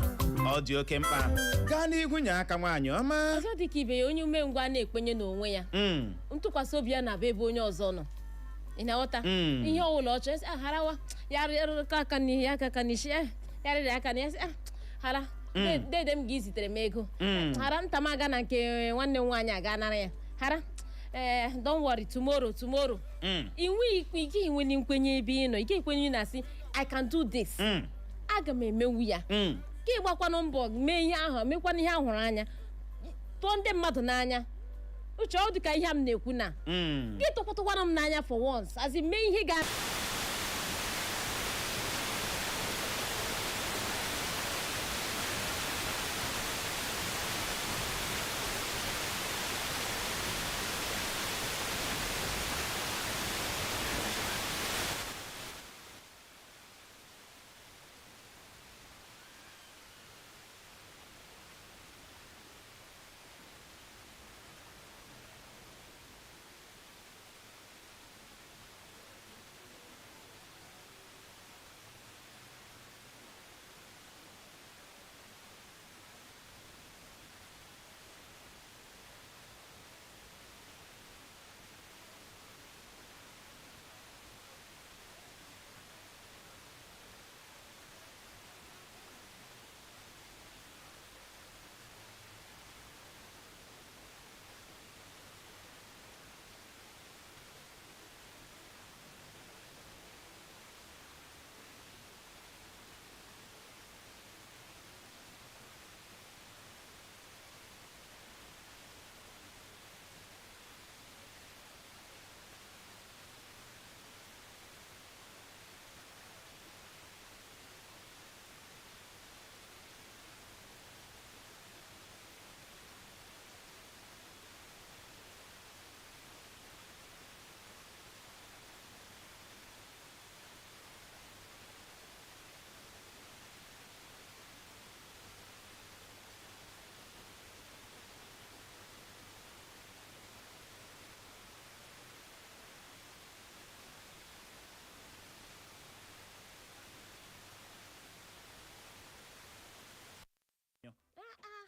Ọ dị oke mkpa. Gaa n'ihu, nye aka, nwaanyị ọma. Ọzọ dị ka ibe ya, onye umengwụ a na-ekwenye n'onwe ya. Ntụkwasị obi ya na-abụ ebe onye ọzọ nọ. Ị na-aghọta? Ihe ọbụla ọ chọrọ, sị, "Ah, harawa ya." Rịrịka aka n'ihe ya, aka aka n'isi ya, ya rịrị aka na ya, sị, "Ah, hara dede m ga izitere m ego." Hara nta m aga na nke nwanne m nwaanyị aga nara ya. Hara, ee, don't worry, tomorrow, tomorrow. Inwe ike inweli nkwenye ebe ị nọ, ike ikwenye na asị, "I can do this." Aga m emenwu ya. Ka ị gbakwanụ mbọ mee ihe ahụ, mekwanụ ihe ahụrụ anya, tụọ ndị mmadụ n'anya. Uche, ọ dị ka ihe a m na-ekwu na gị tụkwatụkwara m n'anya for once, as in mee ihe ga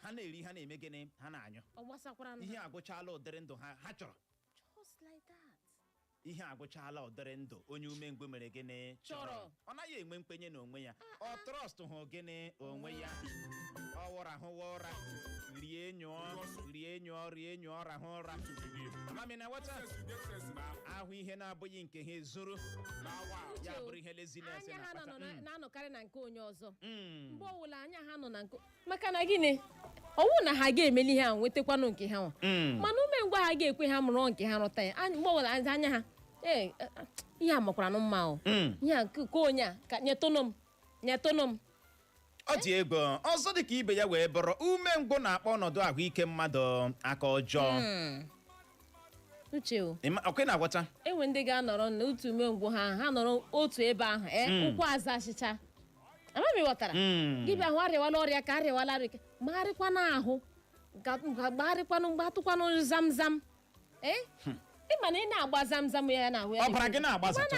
Ha na-eri, ha na-eme gịnị? Ha na-anyụ. Ọ gbasakwara Ihe ha. agwụchala ụdịrị ndụ ha ha chọrọ. Just like that. Ihe agwụchala ụdịrị ndụ onye umengwụ mere gịnị? Chọrọ. Ọ naghị enwe nkwenye n'onwe ya. Ọ trust hụ gịnị? Onwe ya. Ọ wụra hụwa ụra, rie nyụọ, rie nyụọ, rie nyụọ, rahụ ụra. Amami na nwata ahụ ihe na-abụghị nke ha ezuru ya bụrụ ihe laziness Anya ha na-akpata. nọ na-anọkarị na nke onye ọzọ. Mgbe ọbụla anya ha nọ na nke, maka na gịnị? Ọwụ na ha ga-emeli ihe ahụ, nwetakwanụ nke ha nwa. Mana umengwụ ha ga-ekwe ha mụrụ nke ha rụta ya. Mgbe ọbụla anya ha, ee, ihe a makwara nụ mma o. Ihe a nke onye a ka nyetụnụ m, nyetụnụ m. Ọ dị ego. Ọzọ dị ka ibe ya wee bụrụ, umengwụ na-akpọ ọnọdụ ahụike mmadụ aka ọjọọ. Uche o. Ọkwa ị na-agwọta? Enwe ndị ga-anọrọ n'otu umengwụ ha, ha nọrọ otu ebe ahụ, ee, ụkwụ aza achịcha. Amami ghọtara. Gị bịa hụ arịawala ọrịa ka arịawala arịa, gbagharịkwana ahụ, gbagharịkwanụ, gbatụkwanụ zamzam. Ee, ịma na ị na-agba zamzam ya na ahụ ya. Ọbara gị na-agbazatụ.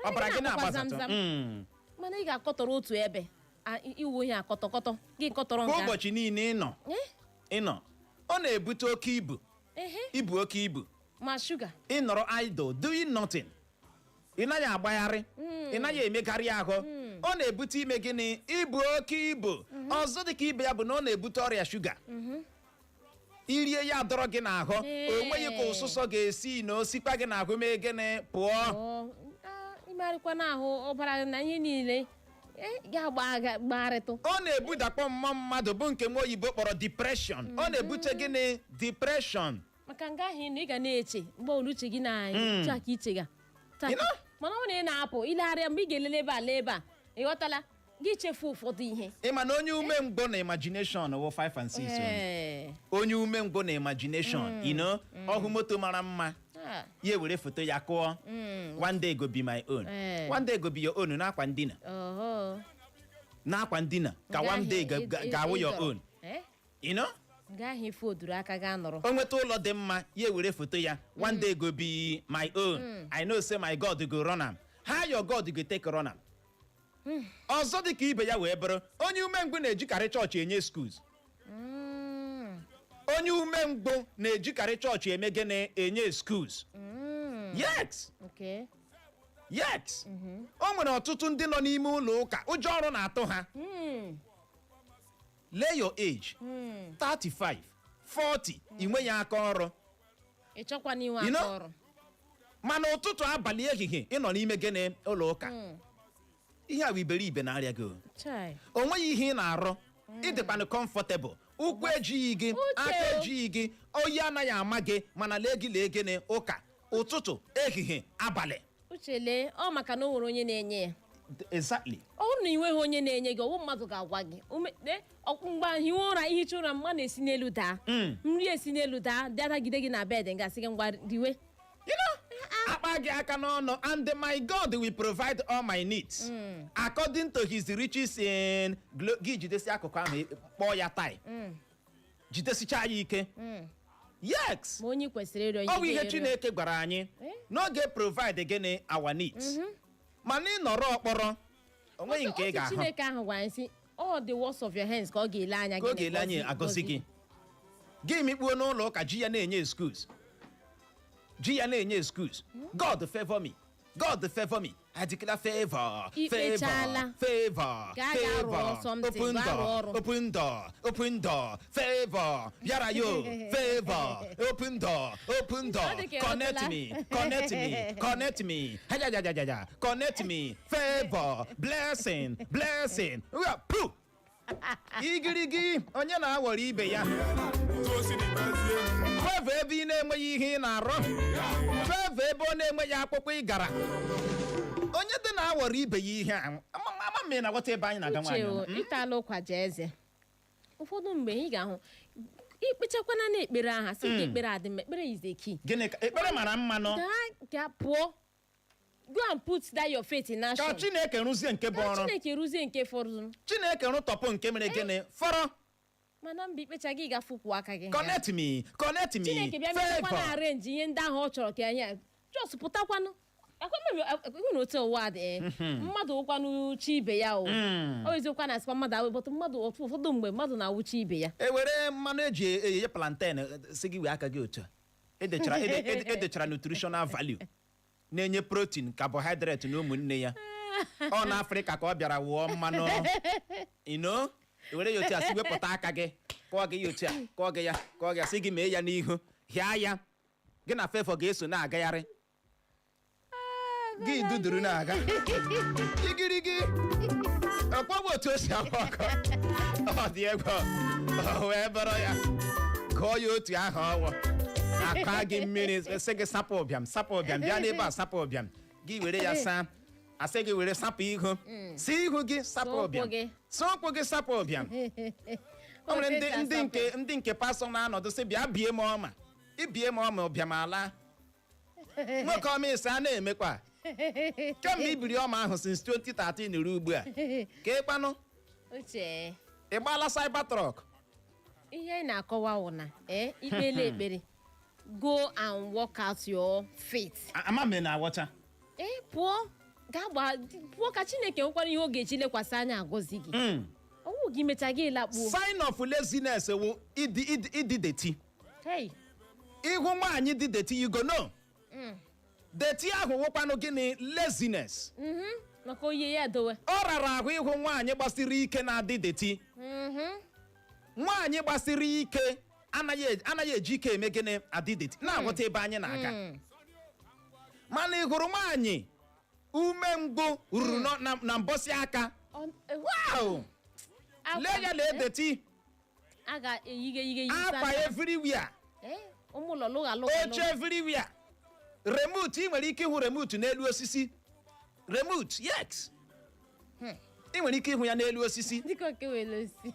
Ọbara gị na-agbakwa na-agbazatụ. zamzam. Mana ị ga-akọtọrọ otu ebe. Iwu ihe akọtọkọtọ gị kọtọrọ Kwa nke ahụ. ụbọchị niile ị nọ Eh? ị nọ, ọ na-ebute oke ibu. Ehe. Ibu, oke ibu. Ma shuga. Ị nọrọ idle, doing nothing, ị naghị agbagharị, ị naghị emegharị ahụ, ọ na-ebute ime gịnị? Ibu, oke ibu. Ọzọ dị ka ibe ya bụ na ọ na-ebute ọrịa shuga. Irie ya dọrọ gị n'ahụ. O nweghị ka ụsụsọ ga-esi na osikpa gị n'ahụ mee gịnị? Pụọ. Ọ, imegharịkwa n'ahụ, ọbara na ihe niile ga-agba gbagharịtụ. Ọ na-ebudakpọ mmụọ mmadụ, bụ nke nwa oyibo kpọrọ depression. Ọ na-ebute gịnị? Depression. Maka nga ahụ ị nọ, ị ga na-eche mgbe ọbụla uche gị na taa ka iche ga taa. You know? Mana ọ bụrụ na ị na-apụ ilegharịa, mgbe ị ga-elele ebe a lee ebe a, ị ghọtala, gị chefu ụfọdụ ihe. Ị ma na onye umengwụ na imagination wụ 5 and 6? Ee. Onye umengwụ na imagination, ọhụ moto mara mma, ya ewere foto ya kụọ, "One day go be my own." One day go be your own n'akwa ndina. Oho. N'akwa ndina ka Nga one day ahụ ga-awụ your ịzọrọ. own. Eh? You know? Gaa ahụ ife oduru aka gaa nọrọ. O nweta ụlọ dị mma, ya ewere foto ya, "One day go be my own, I know say my God go run am." How your God go take run am? Ọzọ dị ka ibe ya wee bụrụ, onye umengwụ na-ejikarị chọọchị enye excuse. Onye umengwụ na-ejikarị chọọchị eme gịnị? Enye excuse, yes. Yes, o nwere ọtụtụ ndị nọ n'ime ụlọ ụka, ụjọ ọrụ na-atụ ha. Lay your age, 35, 40, ị nweghị aka ọrụ. Ị chọkwa n'inwe You aka know? ọrụ. Mana ụtụtụ, abalị, ehihie, ị nọ n'ime gịnị? Ụlọ ụka. Ihe a bụ iberibe na-arịa gị o. Chai. O nweghị ihe ị na-arụ, ịdịkwanụ comfortable, ụkwụ ejighị gị, Uche aka o. ejighị gị, oyi anaghị ama gị, mana lee gị, lee gịnị? Ụka, ụtụtụ, ehihie, abalị. Uche, lee, ọ maka na o nwere onye na-enye ya. Ọ bụrụ na ị nweghị onye na-enye gị, ọwụ mmadụ ga-agwa gị. Mgbe hiwe ụra, ihicha ụra, mma na-esi n'elu daa, nri esi n'elu daa, bịa dagide gị na bed, gasị gị, "Ngwa, riwe." Akpa gị aka n'ọnụ, "And my God will provide all my needs according to his riches in gị jidesi akụkụ ahụ, kpọọ ya tai, jidesicha ya ike, yes. Ma onye ị kwesịrị ịrịọ, Ọ bụ ihe ga-erịọ. Chineke gwara anyị Eh? n'oge provide gịnị? Our needs. Mana ị nọrọ ọkpọrọ, o nweghị nke ị Otu ga-ahụ. Chineke ahụ gwara anyị sị, all the works of your hands ka ọ ga-ele anya. Ka ọ gịnị? ga-ele anyị agọzi gị. Gị mikpuo n'ụlọ ụka, ji ya na-enye excuse, ji ya na-enye excuse, "God favor me, God favor me, I declare favor." Ikpechala. Favor. Gaa gaa rụọ Favor. something, Open gaa rụọ door. ọrụ. Open door, open door, favor bịara yo, favor, open door, open door. Ọ dị ka Connect ịghọtala. me, connect me, connect me, hajajajaja, connect me, favor, blessing, blessing. Ua, pu igirigi, onye na-awọrọ ibe ya? Favor ebe ị na-enweghị ihe ị na-arụ, favor ebe ọ na-enweghị akwụkwọ ị gara, onye dị na-awọrọ ibe ya ihe a? Ama m ị na-aghọta ebe anyị na-aga. Uche. Nwaanyị O ọma. ịtala ụkwa jee eze. Ụfọdụ mgbe ị ga-ahụ ikpechakwana na ekpere aha sị ka ekpere adị mma. Ekpere is the key. Gịnị ka ekpere mara mma nọ? Gaa gaa pụọ, go and put that your faith in Ka action. Chineke rụzie nke bụ Ka ọrụ. Chineke rụzie nke fọdụrụ. Chineke rụtọpụ nke mere gịnị fọrọ. Mana mba, ikpecha gị gafukwu aka gị. Connect me, connect me. Chineke bịa mechakwa na Favor. arrange ihe ndị ahụ ọ chọrọ ka anyị just pụtakwanụ ekwe na otu ụwa dị, mmadụ wụkwanụ chi ibe ya o. Ọ eziokwu na asịkwa mmadụ awụ, but mmadụ ụfọdụ mgbe mmadụ na-awụchi ibe ya. E were mmanụ eji eyeye plantain, si gị wee aka gị otu a. Edechara edechara nutritional value, na-enye protein, carbohydrate na ụmụnne ya. Ọ na Afrịka ka ọ bịara wụọ mmanụ ino. Were ya otu a, si wepụta aka gị, kụọ gị ya otu a, kụọ gị ya, kụọ gị ya, sị gị mee ya n'ihu, hịa ya, gị na favour ga-eso na-agagharị, gị duduru na-aga igirigi. Ọkpọgbu otu o si agba ọkọ, ọ dị egwu. O wee bụrụ ya, gụọ ya otu aha, ọwụ akpa gị mmiri, sị gị sapụ ụbịam, sapụ ụbịam, bịa n'ebe a, sapụ ụbịam gị, were ya saa, asị gị were sapụ ihu, si ihu gị sapụ Saa ụkwụ ụbịam gị. Saa ụkwụ gị, sapụ ụbịam. O nwere ndị nke pastọ na-anọdụ sị, "Bịa bie m ọma, ibie m ọma, ụbịam ala." Nwoke ọma, ise a na-emekwa kemgbe ibiri ọma ahụ since 2013 ruo ugbu a, ka ịkpanụ. Uche. Ị gbaala Cybertruck. Ihe anyị na-akọwa wụ na ikpele ekpere, go and work out your faith. Ama m na aghọta. Pụọ gaa gbaa, pụọ ka Chineke nwekwara ihe ọ ga-eji lekwasị anya agọzi gị. Ọwụ gị mechaa, gị lakpuo. Sign of laziness wụ ịdị dirty. Hey. Ịhụ nwaanyị dị dirty, you go know dirty ahụ wụkwanụ gịnị? Laziness. Maka oyi ya dowe. Ọ rara ahụ ịhụ nwaanyị gbasiri ike na-adị dirty. Nwaanyị gbasiri ike anaghị eji ike eme gịnị? Adị dirty. Na-aghọta ebe anyị na-aga? Mana ị hụrụ nwaanyị umengwụ ruru na mbọsị aka? Wow! Akwa- Lee ya, lee dirty. A ga-eyige yige yi. Akwa everywhere. Ụmụ ụlọ lụgha lụgha. Oche everywhere, remote, ị nwere ike ịhụ remote n'elu osisi. Remote, yes, ị nwere ike ịhụ ya n'elu osisi. Dịka oke were osi.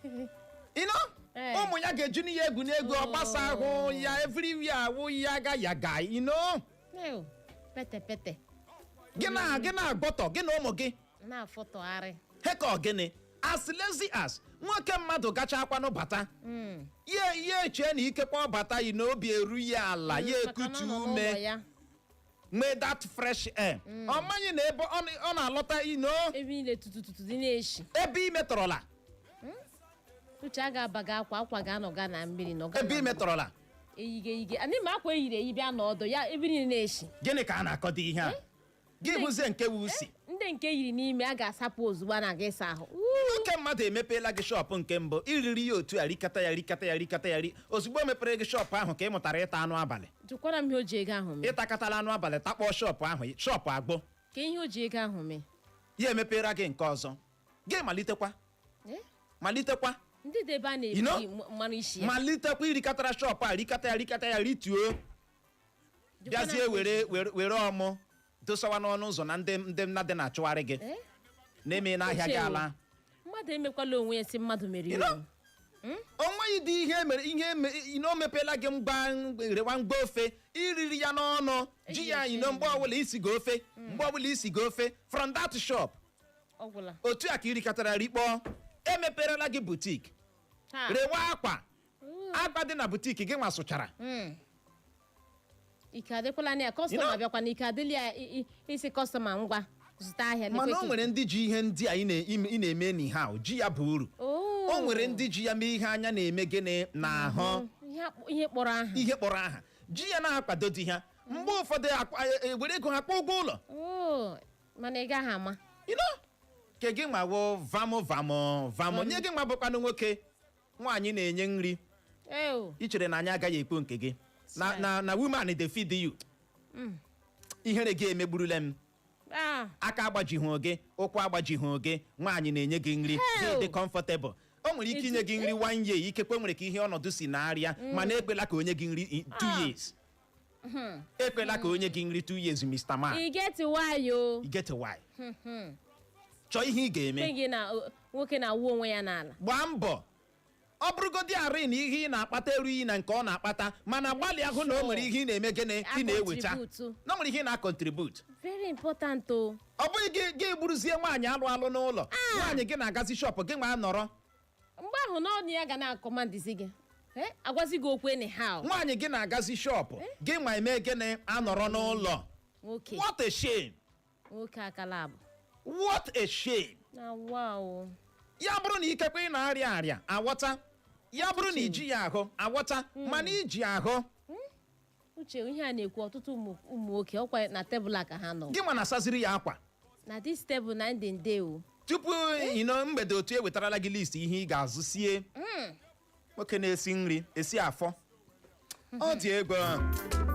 You know? Eh. Ụmụ ya ga-eju n'ihe egwu n'egwu, ọgbasa ahụ ya everywhere, awụ ya ga ya ga, you know? Ew, pete pete. Gị na gị na-agbọtọ gị na ụmụ gị. Na-afọtọgharị. Heka, gịnị? As lazy as nwoke mmadụ gachakwanụ bata, ya ya echee na ikekwe ọ bata yi na obi eru ya ala, ya Maka na ọ ekutu nọ n'ụlọ ume, ya. Nwee that fresh air. Ọ maghị na ebe ọ na-alọta ino Ebe niile tutututu dị na-eshi. Ebe ị metọrọla. Uche, a ga-aba gị akwa, akwa ga-anọga na mmiri nọga. Ebe ị metọrọla. Eyige eyige anyị ma akwa eyiri eyi bịa n'ọdụ ya, ebe niile na-eshi. Gịnị ka a na-akọdo ihe a gị hụzie nke wu usi? Ndị nke yiri n'ime a ga-asapụ ozugbo a na-aga ịsa ahụ. Nwoke mmadụ emepeela gị shop nke mbụ, iriri ya otu a, rikata ya, rikata ya, rikata ya, ri ozugbo o mepere gị shop ahụ ka ị mụtara ịta anụ abalị. Jụkwara m ihe o ji ego ahụ mee. Ịtakatala anụ abalị, takpọọ shop ahụ, shop agbụ. Ka ihe o ji ego ahụ mee. Ya emepere gị nke ọzọ, gị malitekwa. Eh? Malitekwa. Ndị dị ebe a You know? na-ebi mmanụ isi ya. Malitekwa, irikatara shop a, rikata ya, rikata ya, rituo. Jụkwana Bịazie m. were ọmụ dosawa n'ọnụ ụzọ na ndị nnadị na-achụgharị gị Eh? na-eme n'ahịa gị Uche o. ala. Mmadụ emekwala onwe ya si mmadụ mere. You know? O nweghị dị ihe mere ihe na o mepeela gị mgba rewa mgba ofe, iriri ya n'ọnụ ji ya. Eji Ino mgbe ọbụla isi gị ofe, mgbe ọbụla isi gị ofe from that shop. Ọ gwụla. Otu a ka irikọtara rikpọọ, emeperela gị boutique. Ha. Rewa akwa, akwa dị na boutique gị nwa sụchara. Ike adịkwala na ya, customer bịakwa na ike adịla ya isi customer, ngwa zụta ahịa. Mana o lekwe. nwere ndị ji ihe ndị a ị na-eme anyhow ji ya bụ uru. Oh. O nwere ndị ji ya mee ihe anya na-eme gịnị n'ahụ. Ihe kpọrọ aha. Ihe kpọrọ aha ji ya na-akwado di ha. Mgbe ụfọdụ ewere ego ha kwụọ ụgwọ ụlọ. Oh, mana ị gaghị ama. You know? Ke gị nwawo vamụ vamụ vamụ nye gị nwa bụkwanụ nwoke nwaanyị na-enye nri. Eo. I chere na anyị agaghị ekwu nke gị na woman dey feed you. Ihere gị emegburule m. Ah. Aka agbajighị gị, ụkwụ agbajighị gị, nwaanyị na-enye gị nri. Hell! Gị dị comfortable. O nwere ike inye gị nri one year, ikekwe nwere ka ihe ọnọdụ si na-arịa, mana ekwela ka onye gị nri 2 Ah. years. Ekwela ka onye gị nri 2 years, Mr. Man. I get why o. You get why. Chọọ ihe ị ga-eme. Gị na nwoke na-awụ onwe ya n'ala. Gbaa mbọ, ọ bụrụgodị arị na ihe ị na-akpata erughị na nke ọ na-akpata, mana gbalịa hụ na o nwere ihe ị na-eme gịnị, ị na-eweta. A-contribute. Na o nwere ihe ị na-acontribute. Very important o. Ọ bụghị gị gị gburuzie nwaanyị alụ alụ n'ụlọ, nwaanyị gị na-agazi shop, gị nwa nọrọ. Mgbe ahụ n'ọnụ ya ga na-acommandizi gị. Eh, agwazi gị okwu anyhow. Nwaanyị gị na-agazi shop, gị nwa eme gịnị, anọrọ n'ụlọ. Nwoke. What a shame! Nwoke akala abụ. What a shame! Na wow. Ya bụrụ na ikekwe ị na-arịa arịa, aghọta. Ya bụrụ na iji ya ahụ, aghọta, mana iji ahụ. Uche, ihe a na-ekwu, ọtụtụ ụmụ nwoke ọkwa na tebụl a ka ha nọ. Gị nwa na-asaziri ya akwa. Na this table na ndị nde o. Tupu ino mgbede otu ewetarala gị list ihe ị ga-azụ sie. Nwoke na-esi nri esi afọ, ọ dị egwu.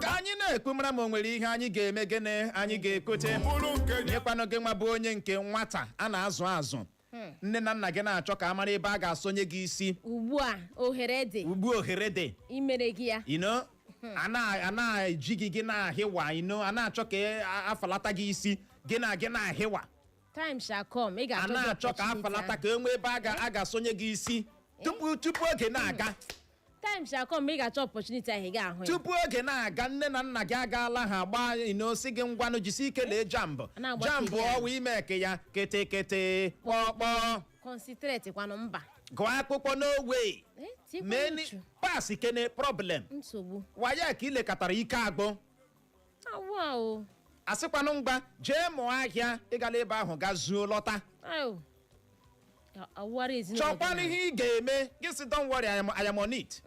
Ka anyị na-ekwu, mara ma o nwere ihe anyị ga-eme gịnị, anyị ga-ekote. Bụrụ nke Nyekwanụ gị nwa bụ onye nke nwata a na-azụ azụ, nne na nna gị na-achọ ka a mara ebe a ga-asonye gị isi. Ugbu a ohere dị. Ugbu ohere dị. Imere gị ya. A na-eji gị, gị na-ahịwa, a na-achọ ka afalata gị isi, gị na gị na-ahịwa. Time shall come, ị A ga-achọ na-achọ ka afalata, ka e nwee ebe a ga-asonye gị isi tupu oge na-aga. Time shall come, ị ga-achọ opportunity ahụ, ị ga-ahụ ya. Tupu oge na-aga, nne na nna gị agaala ha gbaa inosi gị, ngwanụ, jisi ike lee JAMB. A na-agbake JAMB gị ahụ. ọwụ ime ke ya kịtịkịtị kpọkpọ. Concentrate kwanụ, mba. Gụọ akwụkwọ n'owe. Eh, tikwa many uchu. pass kene problem. Nsogbu. Waya ka ilekọtara ike agbụ. Awa o. Asịkwanụ ngwa jee mụọ ahịa, ịgala ebe ahụ ga zuo lọta. Ayo. Awara ezinụlọ gị Chọkwanụ ihe ị ga-eme. Gị sị, "Don't worry, I am on it.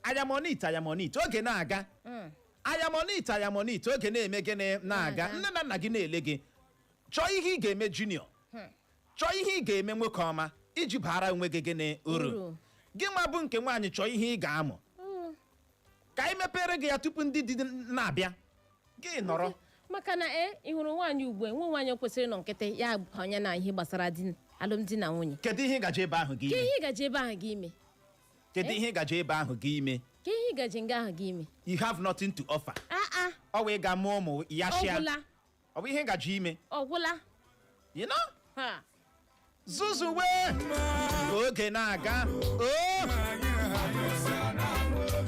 I am on it, I am on it." Oge na-aga. I am on it, I am on it. Oge na-eme gịnị, na-aga. Na-aga. Nne na nna gị na-ele gị. Chọọ ihe ị ga-eme, junior. Chọọ ihe ị ga-eme, nwoke ọma, iji bara onwe gị gịnị, uru. Uru. Gị nwa bụ nke nwaanyị, chọọ ihe ị ga-amụ ka anyị mepere gị ya tupu ndị di na-abịa, gị nọrọ. Maka na ị hụrụ nwaanyị ugbu a, nwe nwaanyị kwesịrị ịnọ nkịtị ya banye na ihe gbasara di, alụmdi na nwunye. Kedu ihe ị gaje ebe ahụ gị Ke ime? ihe ị gaje ebe ahụ gị ime? Kedu ihe ị gaje ebe ahụ gị ime? Ke ihe ị gaje nga ahụ gị ime? You have nothing to offer. Ah ah. Ọ wee ga mụọ ụmụ ya shịa. Ọgwụla. Ọ bụ ihe ị gaje ime. Ọgwụla. You know? Ha. Zuzuwe ka oge na-aga o.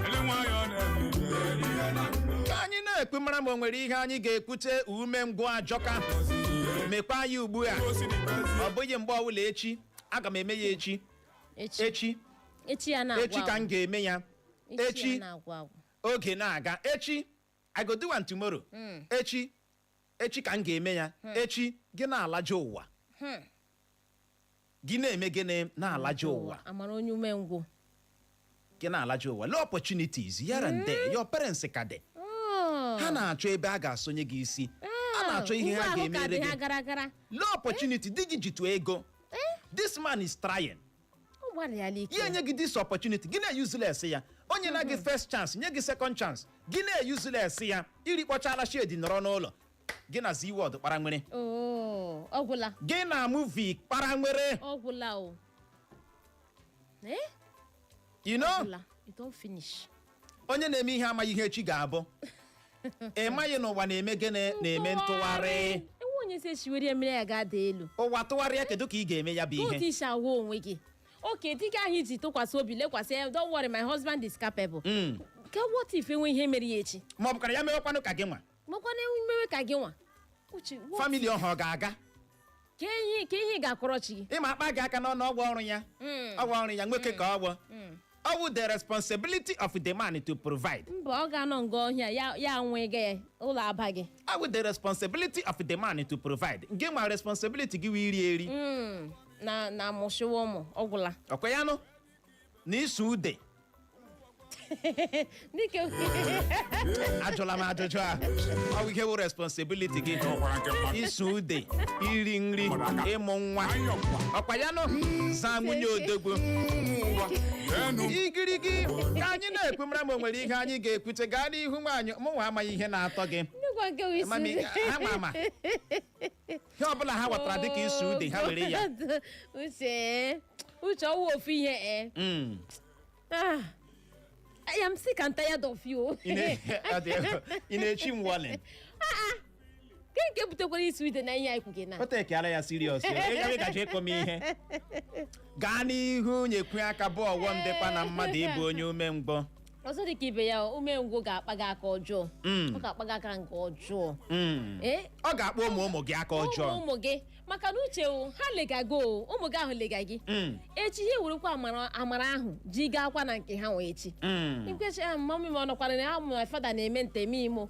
Ele nwayọọ na-eme. Ka anyị na-ekwu, mara ma o nwere ihe anyị ga-ekwute. Ume ngwụ ajọka, mekwa ya ugbu a, ọ bụghị mgbe ọbụla echi. Aga m eme ya echi. Echi. Echi. Echi ya na-agwụ Echi ka m agwụ. ga-eme ya. Echi ya Echi. na-agwụ agwụ. Oge na-aga, echi, I go do am tomorrow. Echi, echi ka m ga-eme ya. Echi, gị na-alaje ụwa. Gị na-eme gịnị? Na-alaje ụwa. Amara onye umengwụ. Gị na-alaje ụwa. Lee opportunities here and there. Your parents ka dị. Ha na-achọ ebe a ga-asonye gị isi, a na-achọ ihe ha Ugbo ahụ ka ga-emere dị ha gị. gara gara. Lee opportunity di gị jitụ ego. This man is trying. Ọ gbalịala ike. Ya enye gị this opportunity, gị na-useless ya. Onye na gị first chance, nye gị second chance, gị na-useless ya. Iri kpọchala shedi, nọrọ n'ụlọ, gị na Zee World kpara nwere. Oo, ọ gwụla. Gị na movie kpara nwere. Ọ gwụla o. Eh? You know. Gwụla. You don finish. Onye na-eme ihe amaghị ihe echi ga-abụ. Ị maghị na ụwa na-eme gịnị? Na-eme ntụgharị. Enwe onye si esiwere ya mmiri ya ga-ada elu. Ụwa tụgharịa, kedu ka ị ga-eme ya bụ Otu ihe? isi agwa onwe gị oke dịka ahụ iji tụkwasị obi lekwasị ya, "Don't worry, my husband is capable." Ka what if enwe ihe mere ya echi? Ma ọ bụkwara ya mewekwanụ ka gị nwa. Makwana mewe ka gị nwa, Uche, what Family ọha ọ ga-aga? Ka ihe ị ga-akọrọ chi gị? Ịma akpa gị aka n'ọnụ, ọgwụ ọrụ ya, ọgwụ ọrụ ya nwoke ka ọgwụ ọwụ, the responsibility of the man to provide. Mba, ọ ga-anọ nga ọhịa ya, ya nwee gị ụlọ aba gị. Awụ the responsibility of the man to provide. Gị nwa, responsibility gị wee iri eri. Na mụshiwa ụmụ, ọgwụla. Ọkwa ya nụ na isu ude. Dịka Ajụla m ajụjụ a. Ọ bụ ihe wụ responsibility gị. Ọkwara nke mmadụ. Isu ude, iri nri, ịmụ nwa. Ọkwa ya nụ zaa nwunye odogwu. Ụwa enu. Igirigi ka anyị na-ekwu, mara ma o nwere ihe anyị ga-ekwute. Gaa n'ihu nwaanyị, mụnwa amaghị ihe na-atọ gị. Nnukwu nke wụ isi. Mami, ha ma ama ihe ọbụla ha ghọtara dịka isu ude, ha were ya. Uche, Uche, ọwụ ofu ihe e. Ah, I am sick and tired of you. Ọ dị egwu. Ị na-echi m warning? Ke nke butekwara isi ude na ihe anyị kwuge na? O tekiala ya serious. Ị gaje ịkọ m ihe. Gaa n'ihu, nyekwu aka bụ ọghọm dịkwa na mmadụ ịbụ onye umengwụ. Ọzọ dị ka ibe ya, umengwụ ga-akpa gị aka ọjọọ. Ọ ga-akpa gị aka nke ọjọọ. Ee. Ọ ga-akpọ ụmụ ụmụ gị aka ọjọọ. Ụmụ ụmụ gị, maka na uche o, ha legago o, ụmụ gị ahụ lega gị. Echi ihe werekwa amara, amara ahụ ji gaakwa na nke ha nwe echi. Ikwechi ahụ, mummy m ọ nọkwara na ya, my father na-eme nteme imo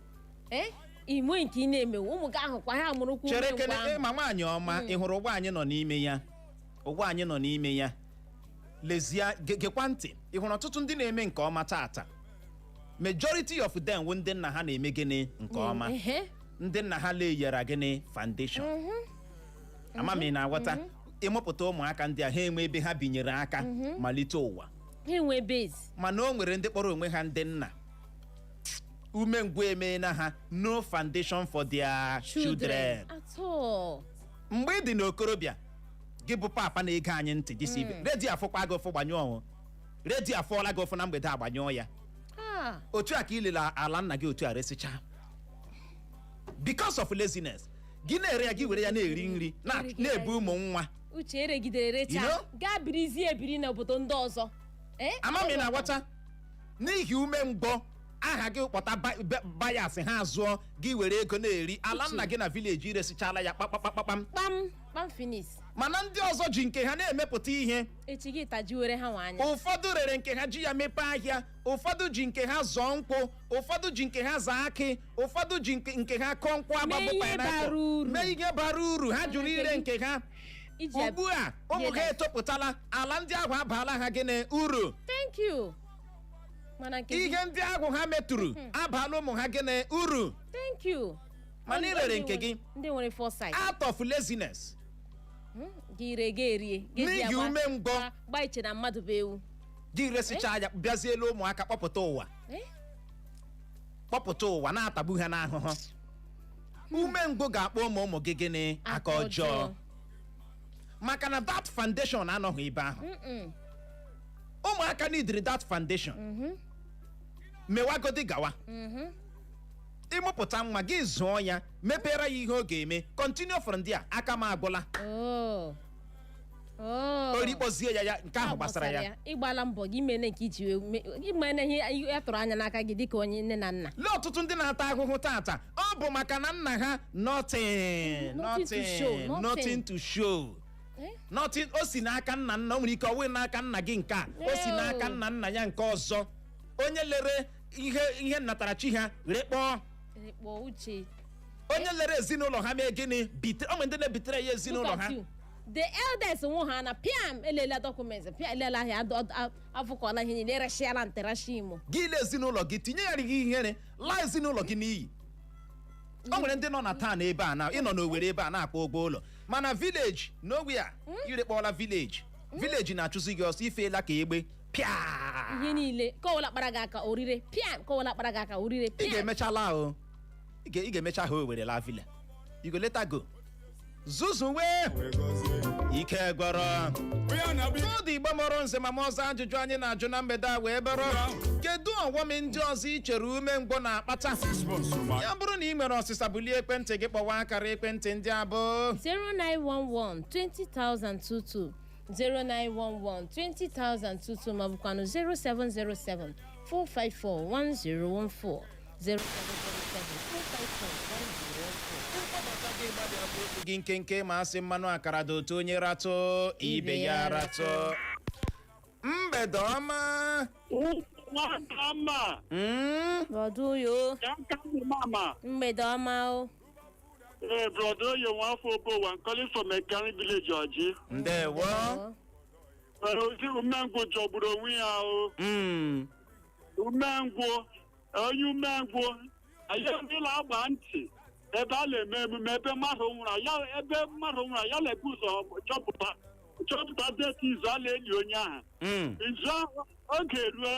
ee imo nke ị na-emewu ụmụ gị ahụ kwa ha mụrụkwa Chere. umengwụ Kene ahụ. ma nwaanyị ọma, ị hụrụ ụwa anyị nọ n'ime ya, ụwa anyị nọ n'ime ya, lezie, gekwa ntị. Ị hụrụ ọtụtụ ndị na-eme nke ọma tata, majority of them wụ ndị nna ha na-eme gịnị nke ọma. Ndị nna ha leyara gịnị? Foundation. Ama m ị na-aghọta. Ịmụpụta ụmụaka ndị a, ha enwe ebe ha binyere aka malite ụwa. Ha enwe base. Mana o nwere ndị kpọrọ onwe ha ndị nna, umengwụ emeela ha, no foundation for their children. At all. Mgbe ị dị n'okorobịa, gị bụ papa na-ege anyị ntị, dịsi ibe redio afụkwa gị ụfụ, gbanyụọ ọnwụ redio afụọla gị ụfụ na mgbede, agbanyụọ ya. Ah. Otu a ka ị lere ala nna gị, otu a resịcha because of laziness. Gị na-ere ya, gị were ya na-eri nri, na-ebu ụmụ nwa. Uche, eregidere recha. You know? Gaa birizie ebiri n'obodo ndị ọzọ. Eh? Ama m ị na-aghọta. N'ihi ume ngwọ aha gị, kpọta buyers, ha zụọ, gị were ego na-eri ala nna gị na village, resichala ya kpakpakpakpam. Kpam kpam, finish. Mana ndị ọzọ ji nke ha na-emepụta ihe. Echi gị tajiwere ha nwa anya. Ụfọdụ rere nke ha ji ya mepee ahịa, ụfọdụ ji nke ha zọọ nkwụ, ụfọdụ ji nke ha zaa akị, ụfọdụ ji nke ha kọọ nkwụ agbabụ Mee ihe pineapple. bara uru. Mee ihe bara uru. Ha jụrụ ire nke ha. Iji Ugbu a ụmụ ha etopụtala, ala ndị ahụ abaala ha gịnị? Uru. Thank you. Mana nke gị Ihe ndị ahụ ha metụrụ abaala ụmụ ha gịnị? Uru. Thank you. Mana ị rere nke gị. Ndị nwere foresight. Out of laziness. Gị ree, gị erie. Gị ji ya N'ihi umengwụ. gba iche na mmadụ bụ ewu. Gị resichaa ya, bịazielu ụmụaka kpọpụta ụwa. Eh? Kpọpụta ụwa na-atagbu ha n'ahụhụ. Umengwụ ga-akpọ ụmụ ụmụ gị gịnị? Aka ọjọọ, maka na that foundation anọghị ebe ahụ. Ụmụaka neediri that foundation. Mewagodi gawa ịmụpụta nwa gị, zụọ ya, mepere ya ihe ọ ga-eme, continue from there. Aka m agwụla. Oh. Oh. Orikpọzie ya, ya nke ahụ gbasara ya. Ịgbala mbọ gị imene nke iji wee imene ihe ya tụrụ anya n'aka gị dịka onye nne na nna. Lee ọtụtụ ndị na-ata ahụhụ tata, ọ bụ maka na nna ha nothing. Nothing to show, nothing, nothing. nothing to show. Eh? Nothing. O si n'aka nna nna, o nwere ike ọ wụghị n'aka nna gị nke a, o si n'aka nna nna ya nke ọzọ, onye lere ihe nnatarachi ha were kpọọ. Kpọọ, Uche. Onye lere ezinụlọ ha mee gịnị? Bitere onwe ndị na-ebitere ya ezinụlọ Look ha. at you. The eldest nwụ ha na piam elela document, pịa elela ahịa, afụkọla ihe niile, ereshiala nterashi imo. Gị ile ezinụlọ gị, tinye ya gị ihere, laa ezinụlọ gị n'iyi. O nwere ndị nọ na town ebe a, na ịnọ n'Owere ebe a na-akpọ ụgwọ ụlọ, mana village nowhere irekpọla village. Village na-achụzi gị ọsọ, ifeela ka egbe pịa. Ihe niile ka ọwụla kpara gị aka orire, piam, ka ọwụla kpara gị aka orire. Ị Piam. ga-emecha laa o. Ị ga-emecha ha Owere laa villa. You go later go zuzu wee. Wee gọzie. Ike gwọrọ. Onye na-abịa. N'ọdụ Igbo mọrọ nze ma m ọzọ, ajụjụ anyị na-ajụ na mgbede a wee bụrụ: kedu ọghọm ndị ọzọ ị chere umengwụ na-akpata? 6 months ma. Ya bụrụ na ị nwere ọsịsa, bulie ekwentị gị kpọwa akara ekwentị ndị abụọ: 0911 20022, 0911 20022, ma bụkwanụ 0707 454 1014, 0707 454 1014. Gị nkenke ma asị mmanụ akara dị otu onye ratụ ibe ya ratụ. Mgbede ọma. Nwata. Brother Oyo. Mama. Mgbede ọma o. Hey, Brother Oyo Nwafọ Obowa, I'm calling from Mechanic Village, Oji. Ndewo. Ozi umengwụ jọgburu onwe ya o. Umengwụ, onye umengwụ, anyị niile agba ntị ebe a na-eme emume ebe mmadụ nwụrụ ya, ebe mmadụ nwụrụ ya na-ebu ụzọ chọpụta date izu a na-eli onye ahụ. Izu ahụ oge rue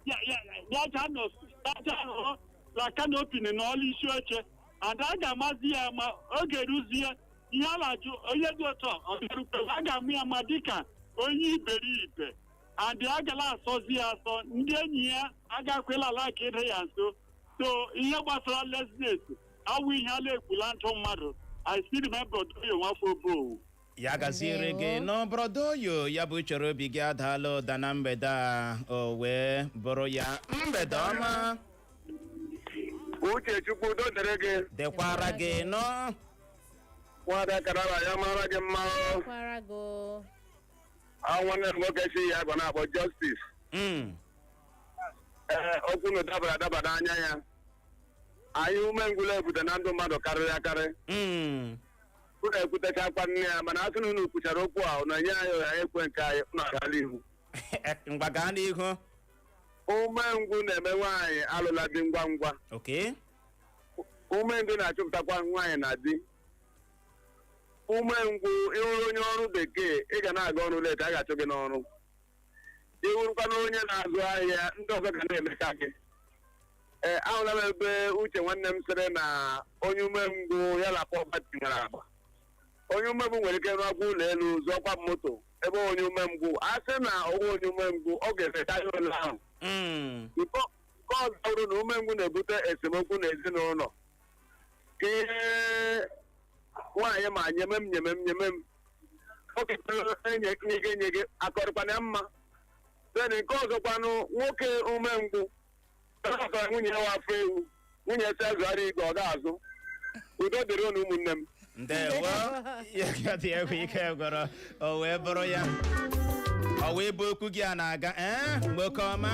ya ya ya ja nọ ya ja nọ na canopy na ọla isi oche ada a ga-amazi ya ma oge ruzie ihe a na-ajụ onye dị otu a, ọ bịarukwara, a ga-amụ ya ma dịka onye iberibe adị agala asọzi ya asọ, ndị enyi ya agakwela ala ka ịdị ya nso. So ihe gbasara laziness awụ ihe a na-ekwula ndụ mmadụ. I still remember Oyo Nwafọ Obowu. Ya gaziere gị. Ndewo. N'Brother Oyo, ya bụ chere obi gị adaala ụda na mgbede a, o wee bụrụ ya. Mgbede ọma. Uche Chukwu, udo dịrị gị. Dịkwara gị nọ. Nwada Karara, ya mara gị mma. Kwara go. Nwanne m nwoke si ya gwa na-akpọ Justice. Ee, okwu na dabara adaba n'anya ya. Anyị umengwụla ebute na ndụ mmadụ karịrị akarị. Unu ekwutechakwa nne ya, mana asị na unu kwuchara okwu a, unu enye anyị ohere ekwe nke anyị, unu agala ihu. Ngwa, gaa n'ihu. Umengwụ na-eme nwaanyị alụla di ngwa ngwa. Umengwụ na-achụpụtakwa nwaanyị na di. Umengwụ, ịhụrụ onye ọrụ bekee, ị ga na-aga ọrụ late, a ga-achụ gị n'ọrụ. Ịhụrụkwana onye na-azụ ahịa, ndị ọzọ ga na-emeka gị. Ee, ahụla m ebe Uche nwanne m sịrị na onye umengwụ ya na poverty nwere agba. Onye umengwụ nwere ike rụọkwa ụlọ elu, zụọkwa moto, ebe onye umengwụ a sị na ọnwa onye umengwụ ọ ga-efeta ya ụlọ ahụ. Nke ọzọ bụrụ na umengwụ na-ebute esemokwu n'ezinụlọ. Ka ihe nwaanyị ma nyeme m, nyeme m, nyeme m, nwoke nye gị, nye gị, akọrịkwana ya mma. Then nke ọzọkwanụ, nwoke umengwụ ọzọ, nwunye ya afọ ewu, nwunye si azụgharị igwe, ọ ga-azụ. Udo dịrị unu, ụmụnne m. Ndewo. Ya dị egwu, ike gwọrọ, o wee bụrụ ya, ọ wee bụ okwu gị a na-aga. Ee, nwoke ọma,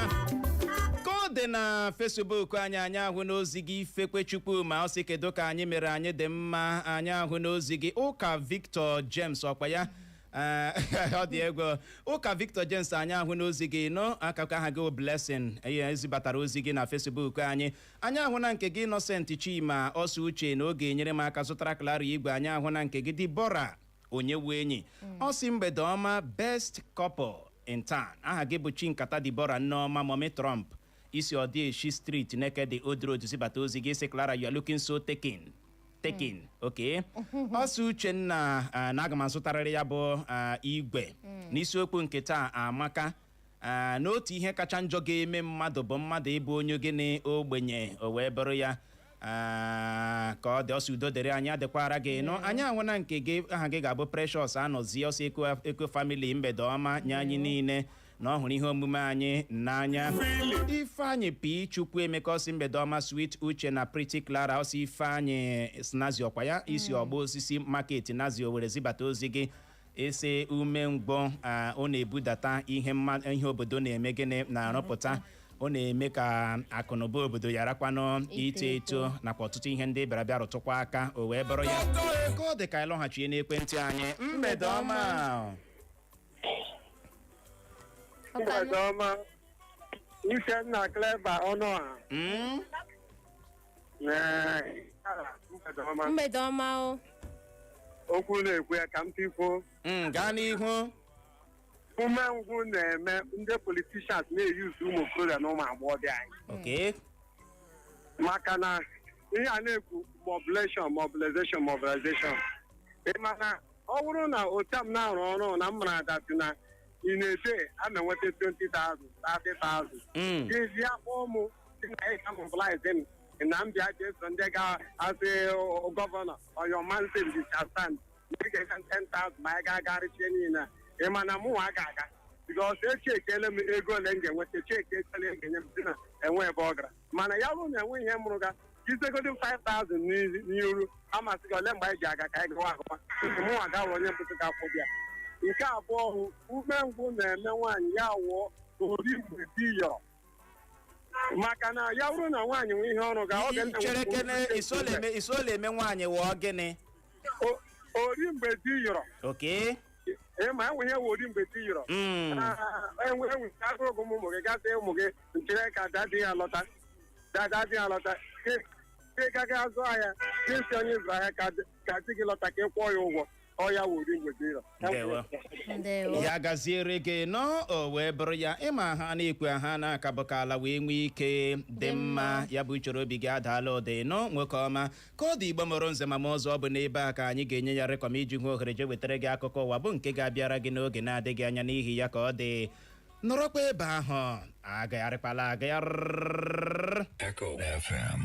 ka ọ dị na Facebook anyị, anyị ahụ n'ozi gị. Ifekwe Chukwu ma ọ sị, kedu ka anyị mere? Anyị dị mma. Anyị ahụ n'ozi gị. Ụka Victor James, ọkwa ya? Ee, ọ dị egwu. Ụka Victor James, anyị ahụ n'ozi gị nọ akụkọ aha gị bụ Blessing. Ihe ezibatara ozi gị na Facebook anyị, anyị ahụ na nke gị. Innocent Chima ọsọ uche na oge enyere m aka zụtara Clara igwe. Anyị ahụ na nke gị. Dibora onye wu enyi ọ sị, mgbede ọma, best couple in town. Aha gị bụ Chinkata Dibora Nneọma Mommy Trump, isi Ọdịeshi Street, Nekede Old Road, zibata ozi gị. Sị, "Clara, you are looking so taken taken." Okay, ọsọ Uchenna, na aga m azụtarịrị ya bụ igwe. N'isiokwu nke taa amaka. N'otu ihe kacha njọ ga-eme mmadụ bụ mmadụ ịbụ onye gịnị? Ogbenye. O wee bụrụ ya. Ka ọ dị, ọsọ udo dịrị anyị, adịkwara gị nọ. Anyị ahụ na nke gị. Aha gị ga-abụ Precious Anọzie, ọsọ Eko Eko Family, mgbede ọma nye anyị niile, na ọ hụrụ ihe omume anyị n'anya. Ifeanyị P Chukwu Emeka ọsị, mgbede ọma, Sweet Uche na Pretty Clara. Ọsọ Ifeanyị Snazi, ọkwa ya? Isi ọgba osisi market nazi Owere zibata ozi gị. Ese umengwụ a, ọ na-ebudata ihe ihe obodo na-eme, gịnị na-arụpụta, ọ na-eme ka akụnụba obodo yarakwanụ ito eto, nakwa ọtụtụ ihe ndị bịara bịa rụtụkwa aka. O wee bụrụ ya ka ọ dị ka anyị lọghachie n'ekwentị anyị. Mgbede ọma. Mgbede ọma, Uchenna Clever Ọnụọha. Ee, mgbede ọma. Mgbede ọma o. Okwu na-ekwu ya ka m tikwuo. Gaa n'ihu. Umengwụ na-eme ndị politicians na-eyuzu ụmụ okorobịa na ụmụ agbọghọbịa anyị, maka na ihe a na-ekwu mobilization, mobilization, mobilization. Ị ma na ọ bụrụ na otu m na-arụ ọrụ na m mara adati na ị na-ede a na-enweta 20,000, 30,000, gị akpọ mụ sị na ị ga mobilize m na m bịa jeso ndị ga-asị governor oyomansi stand, ị ga-enye m 10,000 ma anyị ga-agarịchie niile. Ị ma na mụnwa ga-aga because echekele m ego ole m ga-enweta, cheke ego ole m ga-enye m, si na enwe ebe ọ gara. Mana ya bụrụ na enwe ihe mụrụ ga jizegodi 5000 n'iru, amasị gị ole mgbe anyị ji aga ka anyị gawa agụwa, mụnwa gawa onye mpụtụ ga-akwụ bịa. Nke abụọ hụ, umengwụ na-eme nwaanyị ya wụọ ori mgbe di yọrọ, maka na ya bụrụ na nwaanyị nwee ihe ọrụ ga ọ ga na-enwe Chere kene, isola eme nwaanyị wụọ gịnị? Ori mgbe di yọrọ. Ịma enwe ihe wụ ori mgbe di yọrọ. Enwe enwe agụrụ gị ụmụ gị gasị ụmụ gị nchere ka dadi ya lọta, dadi ya lọta, ka ị gaghị azụ ahịa, ka isi onye zụrụ ahịa ka di gị lọta ka ị kwụọ ya ụgwọ. Ọ ya wụ ori mgbe di yọrọ. Ndewo. Ndewo. Ya gaziere gị nọ. O wee bụrụ ya, ịma ha na-ekwe ha na-akabụ ka ala wee nwee ike dị mma. Ya bụ uchoro obi gị adaala ụda nọ, nwoke ọma. Ka ọ dị, Igbo mụrụ nze ma ma ọzọ, ọ bụ n'ebe a ka anyị ga-enye ya rekọm iji hụ ohere je wetara gị akụkọ ụwa, bụ nke ga-abịara gị n'oge na-adịghị anya. N'ihi ya, ka ọ dị, nọrọkwa ebe ahụ, agagharịkwala agagharị. Echo FM.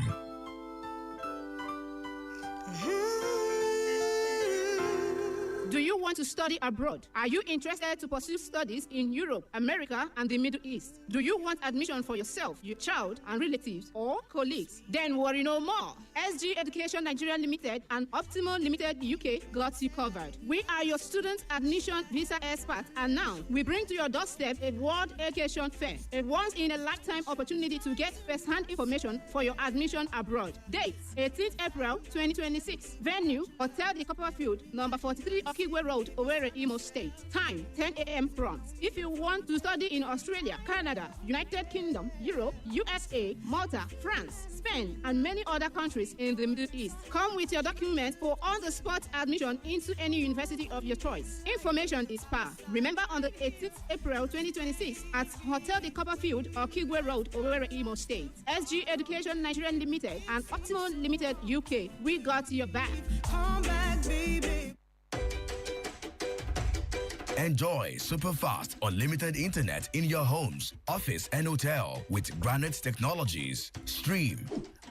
Do you want to study abroad? Are you interested to pursue studies in Europe, America, and the Middle East? Do you want admission for yourself, your child, and relatives or colleagues? Then worry no more. SG Education Nigeria Limited and Optimal Limited UK got you covered. We are your student admission visa experts, and now we bring to your doorstep a World Education Fair, a once in a lifetime opportunity to get first hand information for your admission abroad. Date: 18th April 2026. Venue: Hotel de Copperfield, number 43 Okigwe Road, Owerri, Imo State. Time: 10 a.m. prompt. If you want to study in Australia, Canada, United Kingdom, Europe, USA, Malta, France, Spain, and many other countries in the Middle East, come with your documents for on the spot admission into any university of your choice. Information is power. Remember, on the 18th April 2026 at Hotel de Copperfield, Okigwe Road, Owerri, Imo State. SG Education Nigeria Limited and Optimal Limited UK. We got your back. Enjoy super fast, unlimited internet in your homes, office, and hotel with Granite Technologies. Stream,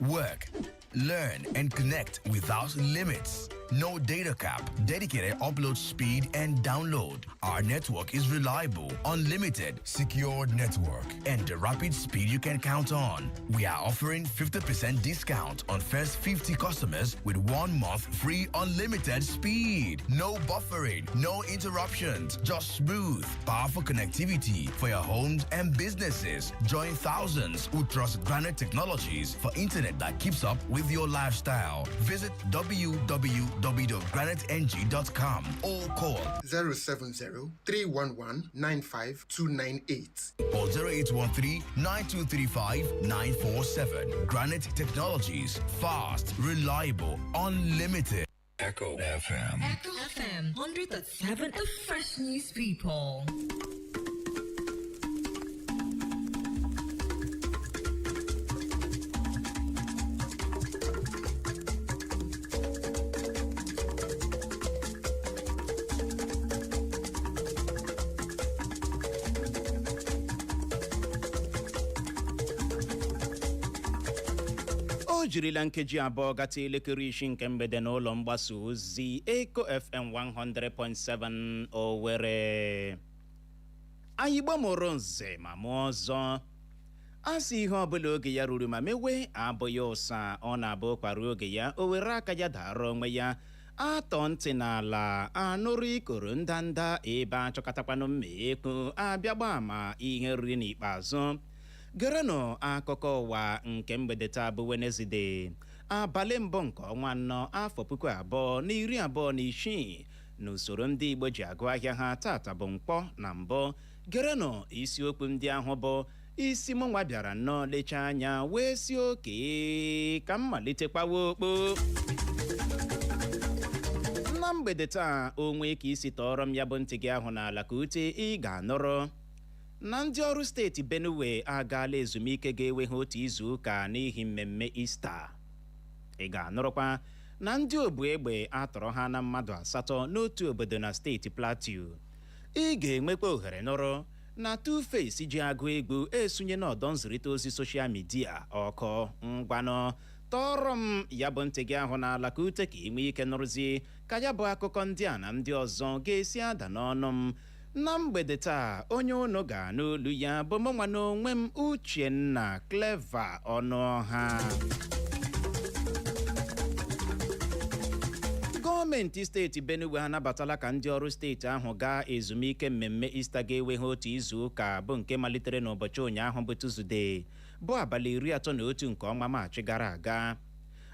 work, learn, and connect without limits. No data cap, dedicated upload speed and download. Our network is reliable, unlimited, secure network, and the rapid speed you can count on. We are offering 50% discount on first 50 customers with 1 month free unlimited speed. No buffering, no interruptions, just smooth, powerful connectivity for your homes and businesses. Join thousands who trust Granite Technologies for internet that keeps up with your lifestyle. Visit www.graniteng.com or call 070 311 95298. or 0813 9235 947. Granite Technologies. Fast, reliable, unlimited. Echo FM. Echo FM 100.7, the fresh news people. O jirila nkeji 2 gata elekere 6 nke mgbede n'ụlọ mgbasa ozi Eko FM 100.7 Owerri. Anyị gbamụrụ nze ma mụọ ọzọ, a sị ihe ọbụla oge ya ruru ma mewe abụghị ụsa. Ọ na-abụ kwara oge ya, o were aka ya dara onwe ya. Atọ ntị n'ala anụrụ ikoro ndanda ebe achọkọtakwanụ mma ekwu abịagba ama ihe riri n'ikpeazụ. Gerenụ akụkọ ụwa nke mgbede taa bụ Wenezde, abalị mbụ nke ọnwa anọ, afọ 2026, n'usoro ndị Igbo ji agụ ahịa ha. Tata bụ mkpọ na mbụ. Gerenụ isiokwu ndị ahụ bụ isi mụnwa bịara nnọọ lechaa anya wee si oke ka m malitekwawa okpo na mgbede taa. Onwe ka isi tọọrọ m ya bụ ntị gị ahụ n'ala ka ute, ị ga-anụrụ na ndị ọrụ steeti Benue agaala ezumike ga-ewe ha otu izu ụka n'ihi mmemme Ista. Ị ga-anụrụkwa na ndị obu egbe atọrọ ha na mmadụ asatọ n'otu obodo na steeti Plateau. Ị ga-enwekwa ohere nụrụ na Two-Face ji agụ egwu esunye n'ọdọ nzirịta ozi social media ọkụ. Ngwanụ, tọọrọ m ya bụ ntị gị ahụ n'ala ka ute, ka ị nwee ike nụrụzi ka ya bụ akụkọ ndị a na ndị ọzọ ga-esi ada n'ọnụ m na mgbede taa. Onye unu ga-anụ olu ya bụ mụnwa n'onwe m, Uchenna Clever Ọnụọha. Gọọmenti steeti Benue anabatala ka ndị ọrụ steeti ahụ gaa ezumike mmemme Ista ga-ewe ha otu izu ụka, bụ nke malitere n'ụbọchị ụnyaahụ bụ Tuzdee, bụ abalị 31 nke ọnwa Maachị gara aga.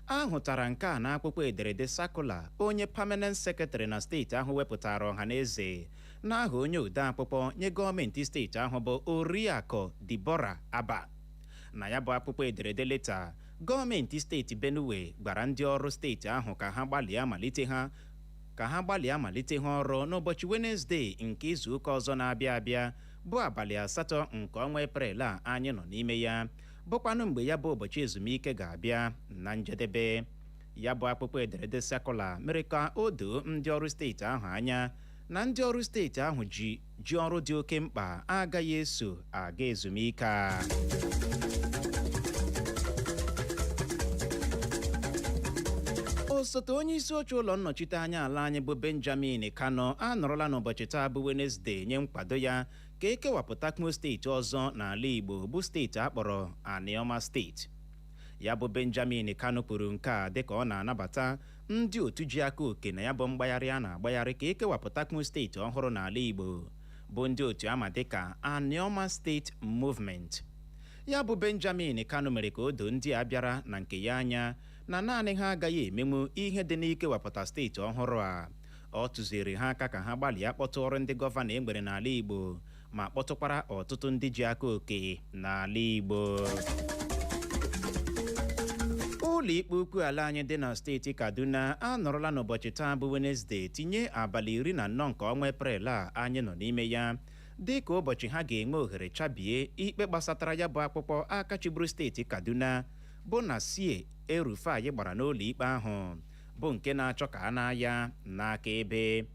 A hụtara nke a n'akwụkwọ ederede circular onye permanent secretary na steeti ahụ wepụtara ọha na eze n'aha onye ode akwụkwọ nye gọọmenti steeti ahụ, bụ Oriakụ Dibora Aba. Na ya bụ akwụkwọ ederede leta, gọọmenti steeti Benue gwara ndị ọrụ steeti ahụ ka ha gbalịa malite ha ọrụ n'ụbọchị Wenezdee nke izuụka ọzọ na-abịa abịa, bụ abalị 8 nke ọnwa Eprel a anyị nọ n'ime ya, bụkwanụ mgbe ya bụ ụbọchị ezumike ga-abịa na njedebe. Ya bụ akwụkwọ ederede circular mere ka o doo ndị ọrụ steeti ahụ anya na ndị ọrụ steeti ahụ ji ji ọrụ dị oke mkpa agaghị eso aga ezumike a. Osote onye isi oche ụlọ nnọchite anya ala anyị bụ Benjamin Kano anọrọla n'ụbọchị taa bụ Wenezdee nye nkwado ya ka ekewapụtakwuo steeti ọzọ n'ala Igbo, bụ steeti akpọrọ Anioma Steeti. Ya bụ Benjamin Kano kwuru nke a dịka ọ na-anabata ndị otu ji aka oke na ya bụ mgbagharị a na-agbagharị ka ekewapụtakwuo steeti ọhụrụ n'ala Igbo, bụ ndị otu ama dịka Anioma State Movement. Ya bụ Benjamin Kano mere ka o doo ndị a bịara na nke ya anya na naanị ha agaghị emenwu ihe dị n'ikewapụta steeti ọhụrụ a. Ọ tụziri ha aka ka ha gbalịa kpọtụrụ ndị gọvanọ e nwere n'ala Igbo, ma kpọtụkwara ọtụtụ ndị ji aka oke n'ala Igbo. Ụlọ ikpe ukwu ala anyị dị na steeti Kaduna anọrọla n'ụbọchị taa bụ Wenezdee tinye abalị 14 nke ọnwa Eprel a anyị nọ n'ime ya dị ka ụbọchị ha ga-enwe ohere chabie ikpe gbasatara ya bụ akwụkwọ aka chịburu steeti Kaduna bụ na Sie El-Rufai gbara n'ụlọ ikpe ahụ, bụ nke na-achọ ka a na-aya n'aka ebe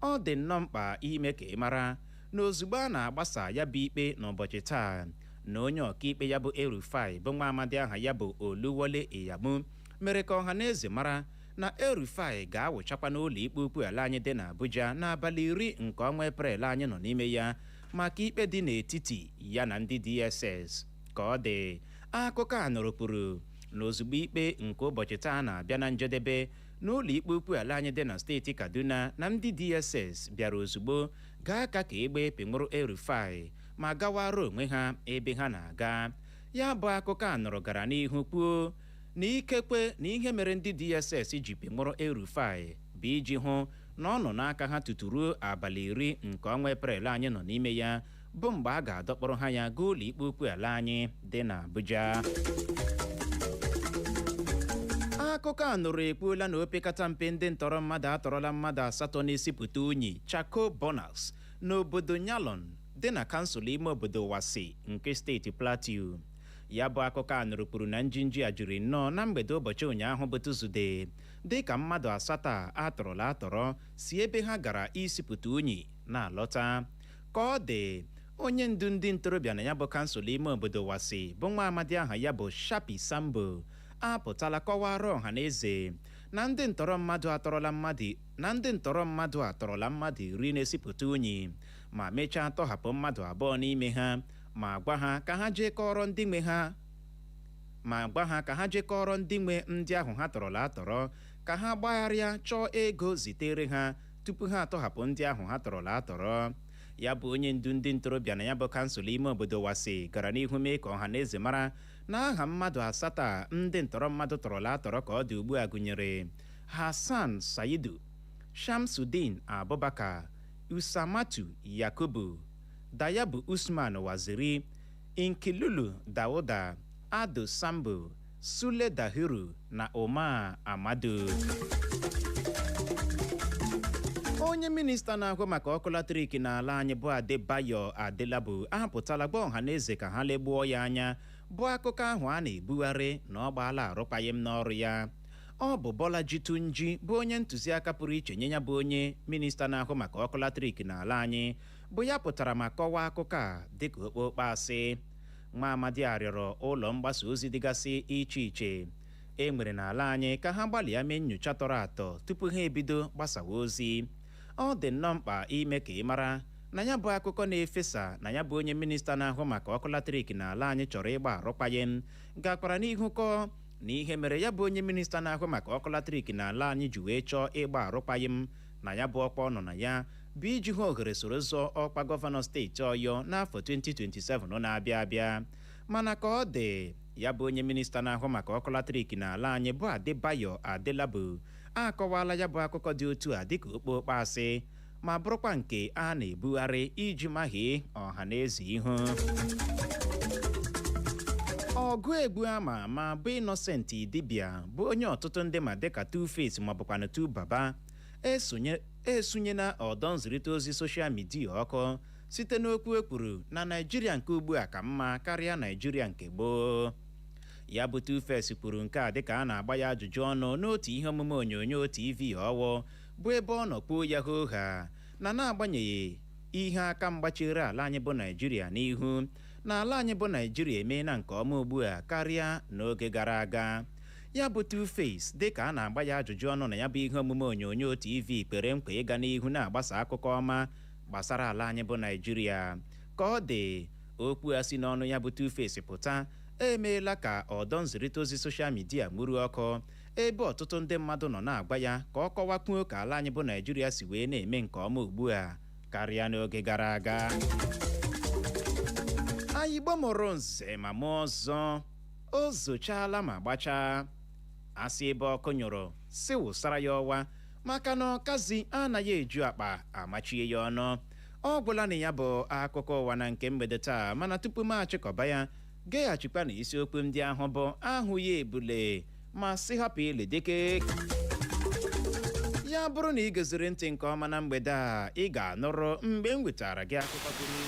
ọ dị nnọọ mkpa ime ka ị mara na ozugbo a na-agbasa ya bụ ikpe n'ụbọchị taa, na onye ọkaikpe ya bụ El-Rufai, bụ nwa amadi aha ya bụ Oluwole Iyamu, mere ka ọha na eze mara na El-Rufai ga-awụchakwa n'ụlọ ikpe ukwu ala anyị dị n'Abuja n'abalị 10 nke ọnwa Eprel anyị nọ n'ime ya maka ikpe dị n'etiti ya na ndị DSS. Ka ọ dị, akụkọ a nụrụ kwuru na ozugbo ikpe nke ụbọchị taa na-abịa na njedebe n'ụlọ ikpe ukwu ala anyị dị na steeti Kaduna, na ndị DSS bịara ozugbo gaa ka ka egbe pịnwụrụ El-Rufai ma gawara onwe ha ebe ha na-aga. Ya bụ akụkọ a nụrụ gara n'ihu kwuo na ikekwe na ihe mere ndị DSS ji pịnwụrụ El-Rufai bụ iji hụ na ọ nọ n'aka ha tutu ruo abalị 10 nke ọnwa Eprel anyị nọ n'ime ya, bụ mgbe a ga-adọkpọrọ ha ya gaa ụlọ ikpe ukwu ala anyị dị n'Abuja. Akụkọ a nụrụ ekwuola na opekata mpe ndị ntọrọ mmadụ atọrọla mmadụ asatọ na-esipụta unyi charcoal burners n'obodo Nyalon dị na kansụl ime obodo Wasi nke steeti Plateau. Ya bụ akụkọ a nụrụ kwuru na njinji a jiri nnọọ na mgbede ụbọchị ụnyaahụ bụ Tuzde, dị ka mmadụ asatọ a atọrọla atọrọ si ebe ha gara isipụta unyi na-alọta. Ka ọ dị, onye ndu ndị ntorobịa na ya bụ kansụl ime obodo Wasi, bụ nwa amadi aha ya bụ Shapi Sambo, apụtala kọwara ọha na eze na ndị ntọrọ mmadụ atọrọla mmadụ na ndị ntọrọ mmadụ atọrọla mmadụ 10 na-esipụta unyi, ma mechaa tọhapụ mmadụ abụọ n'ime ha, ma gwa ha ka ha jee kọrọ ndị nwe ha. Ma gwa ha ka ha jekọrọ ndị nwe ndị ahụ ha tọrọla atọrọ, ka ha gbagharịa chọọ ego zitere ha tupu ha atọhapụ ndị ahụ ha tọrọla atọrọ. Ya bụ onye ndu ndị ntorobịa na ya bụ kansụl ime obodo Wase gara n'ihu mee ka ọha na eze mara na aha mmadụ 8 a ndị ntọrọ mmadụ tọrọla atọrọ ka ọ dị ugbu a gụnyere Hassan Saidu, Shamsuddin Abubakar, Usamatu Yakubu, Dayabu Usman Waziri, Inkilulu Dauda, Ado Sambo, Sule Dahiru na Omar Amadu. Onye minista na-ahụ maka ọkụ latrik n'ala anyị bụ Adebayo Adelabu ahapụtala gwa ọha na eze ka ha legbuo ya anya, bụ akụkọ ahụ a na-ebugharị na ọ gbaala arụkwaghịm n'ọrụ ya. Ọ bụ Bolaji Tunji bụ onye ntụziaka pụrụ iche nye ya bụ onye minista na-ahụ maka ọkụ latrik n'ala anyị, bụ ya pụtara ma kọwaa akụkọ a dịka okpokpo asị. Nwa amadi a rịọrọ ụlọ mgbasa ozi dịgasị iche iche e nwere n'ala anyị ka ha gbalịa mee nyocha tọrọ atọ tupu ha ebido gbasawa ozi. Ọ dị nnọọ mkpa ime ka ị mara na ya bụ akụkọ na-efesa na ya bụ onye minista na-ahụ maka ọkụ latrik n'ala anyị chọrọ ịgba arụkwaghịm gakwara n'ihu kọọ na ihe mere ya bụ onye minista na-ahụ maka ọkụ latrik n'ala anyị ji wee chọọ ịgba arụkwaghịm na ya bụ ọkwa ọ nọ na ya bụ iji hụ ohere soro zọọ ọkwa gọvanọ steeti Ọyọ n'afọ 2027 na-abịa abịa. Mana ka ọ dị, ya bụ onye minista na-ahụ maka ọkụ latrik n'ala anyị bụ Adebayo Adelabu akọwala ya bụ akụkọ dị otu a dịka okpokpo asị, ma bụrụkwa nke a na-ebugharị iji mahie ọha na eze ihu. Ọgụ egwu ama ama bụ Innocent Idibia, bụ onye ọtụtụ ndị ma dịka Two-Face maọbụkwanụ 2Baba, esunyela ọdọ nzirịta ozi social media ọkụ site n'okwu e kwuru na Naijiria nke ugbu a ka mma karịa Naijiria nke gboo. Ya bụ Two-Face kwuru nke a dịka a na-agba ya ajụjụ ọnụ n'otu ihe omume onyonyo TV ọwụ, bụ ebe ọ nọ kwuo ya hooha na na-agbanyeghị ihe aka mgbachiri ala anyị bụ Naijiria n'ihu, na ala anyị bụ Naijiria emeela nke ọma ugbu a karịa n'oge gara aga. Ya bụ Two-Face, dịka a na-agba ya ajụjụ ọnụ na ya bụ ihe omume onyonyo TV, kpere nkwa ịga n'ihu na-agbasa akụkọ ọma gbasara ala anyị bụ Naijiria. Ka ọ dị, okwu a si n'ọnụ ya bụ Two-Face pụta emeela ka ọdọ nzirịta ozi social media mụrụ ọkụ, ebe ọtụtụ ndị mmadụ nọ na-agwa ya ka ọ kọwakwuo ka ala anyị bụ Naijiria si wee na-eme nke ọma ugbu a karịa n'oge gara aga. Anyị Igbo mụrụ nze ma mụọ ọzọ, o zochaala ma gbachaa, asị ebe ọkụ nyụrụ si wụsara ya ọwa, maka na ọkazi anaghị eju akpa amachie ya ọnụ. Ọ gwụla na ya bụ akụkọ ụwa na nke mgbede taa. Mana tupu m achịkọba ya, geghachikwa na isiokwu ndị ahụ bụ ahụ ya ebule ma sị hapụ ili dike ya. Bụrụ na ị geziri ntị nke ọma na mgbede a, ị ga-anụrụ mgbe m wetara gị akụkọ kwuru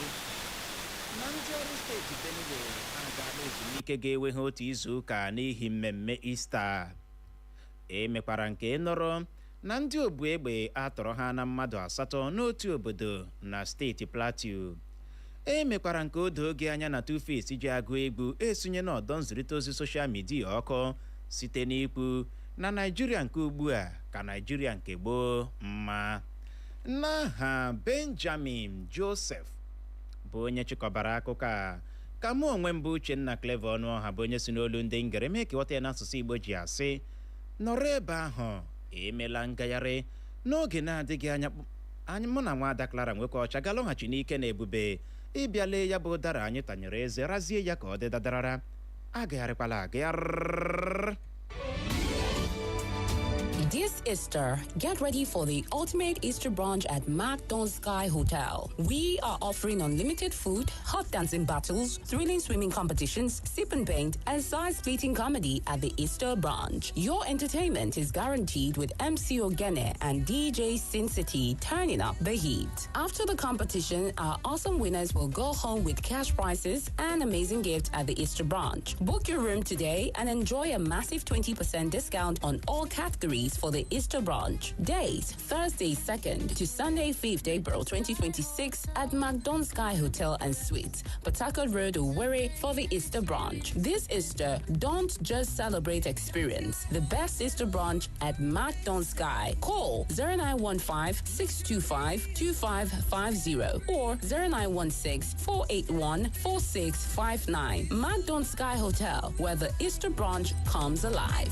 na ndị ọrụ steeti Benue agaala ezumike ga-ewe ha otu izu ụka n'ihi mmemme Ista. Emekwara nke nọrọ na ndị obu egbe atọrọ ha na mmadụ 8 n'otu obodo na steeti Plateau. Emekwara nke o doo gị anya na Two-Face ji agụ egwu esunye n'ọdọ nzirịta ozi social media ọkụ site n'ikwu na Naijiria nke ugbu a ka Naijiria nke gboo mma. N'aha Benjamin Joseph bụ onye chịkọbara akụkọ a, ka mụ onwe m bụ Uchenna Clever Ọnụọha, bụ onye si n'olu ndị ngere mee ka ịghọta ya n'asụsụ Igbo, ji asị nọrọ ebe ahụ, emela ngagharị. N'oge na-adịghị anya, anyị mụ na nwaada Clara nwoke ọcha ga-alọghachi n'ike na ebube ịbịa lee ya bụ ụdara anyị tanyere eze, razie ya ka ọ dị dadarara. Agagharịkwala agagharị. This Easter, get ready for the ultimate Easter brunch at MacDon Sky Hotel. We are offering unlimited food, hot dancing battles, thrilling swimming competitions, sip and paint, and side-splitting comedy at the Easter brunch. Your entertainment is guaranteed with MC Ogene and DJ Sin City turning up the heat. After the competition, our awesome winners will go home with cash prizes and amazing gifts at the Easter brunch. Book your room today and enjoy a massive 20% discount on all categories for the Easter Easter Brunch. Date Thursday 2nd to Sunday 5th April 2026 at MacDon Sky Hotel and Suites, Pataka Road, Owerri for the Easter Brunch. This Easter, don't just celebrate experience. The best Easter brunch at MacDon Sky. Call 0915 625 2550 or 0916 481 4659. MacDon Sky Hotel, where the Easter brunch comes alive.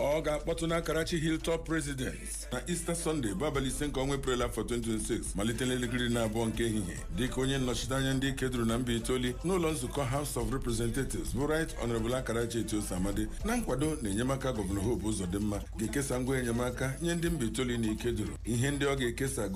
Ọ ga-akpọtụ na Karachi Hilltop Residence na Easter Sunday bụ abalị 5 nke ọnwa Eprel afọ 2026, malite n'elekere 12 nke ehihie, dịka onye nnọchite anya ndị keduru na mba itoolu n'ụlọ nzukọ House of Representatives bụ Right Honorable Akarachi Etiosa Amadi, na nkwado na enyemaka Gọvanọ Hope Uzodimma, ga-ekesa ngwa enyemaka nye ndị mba itoolu na Ikeduru. Ihe ndị ọ ga-ekesa.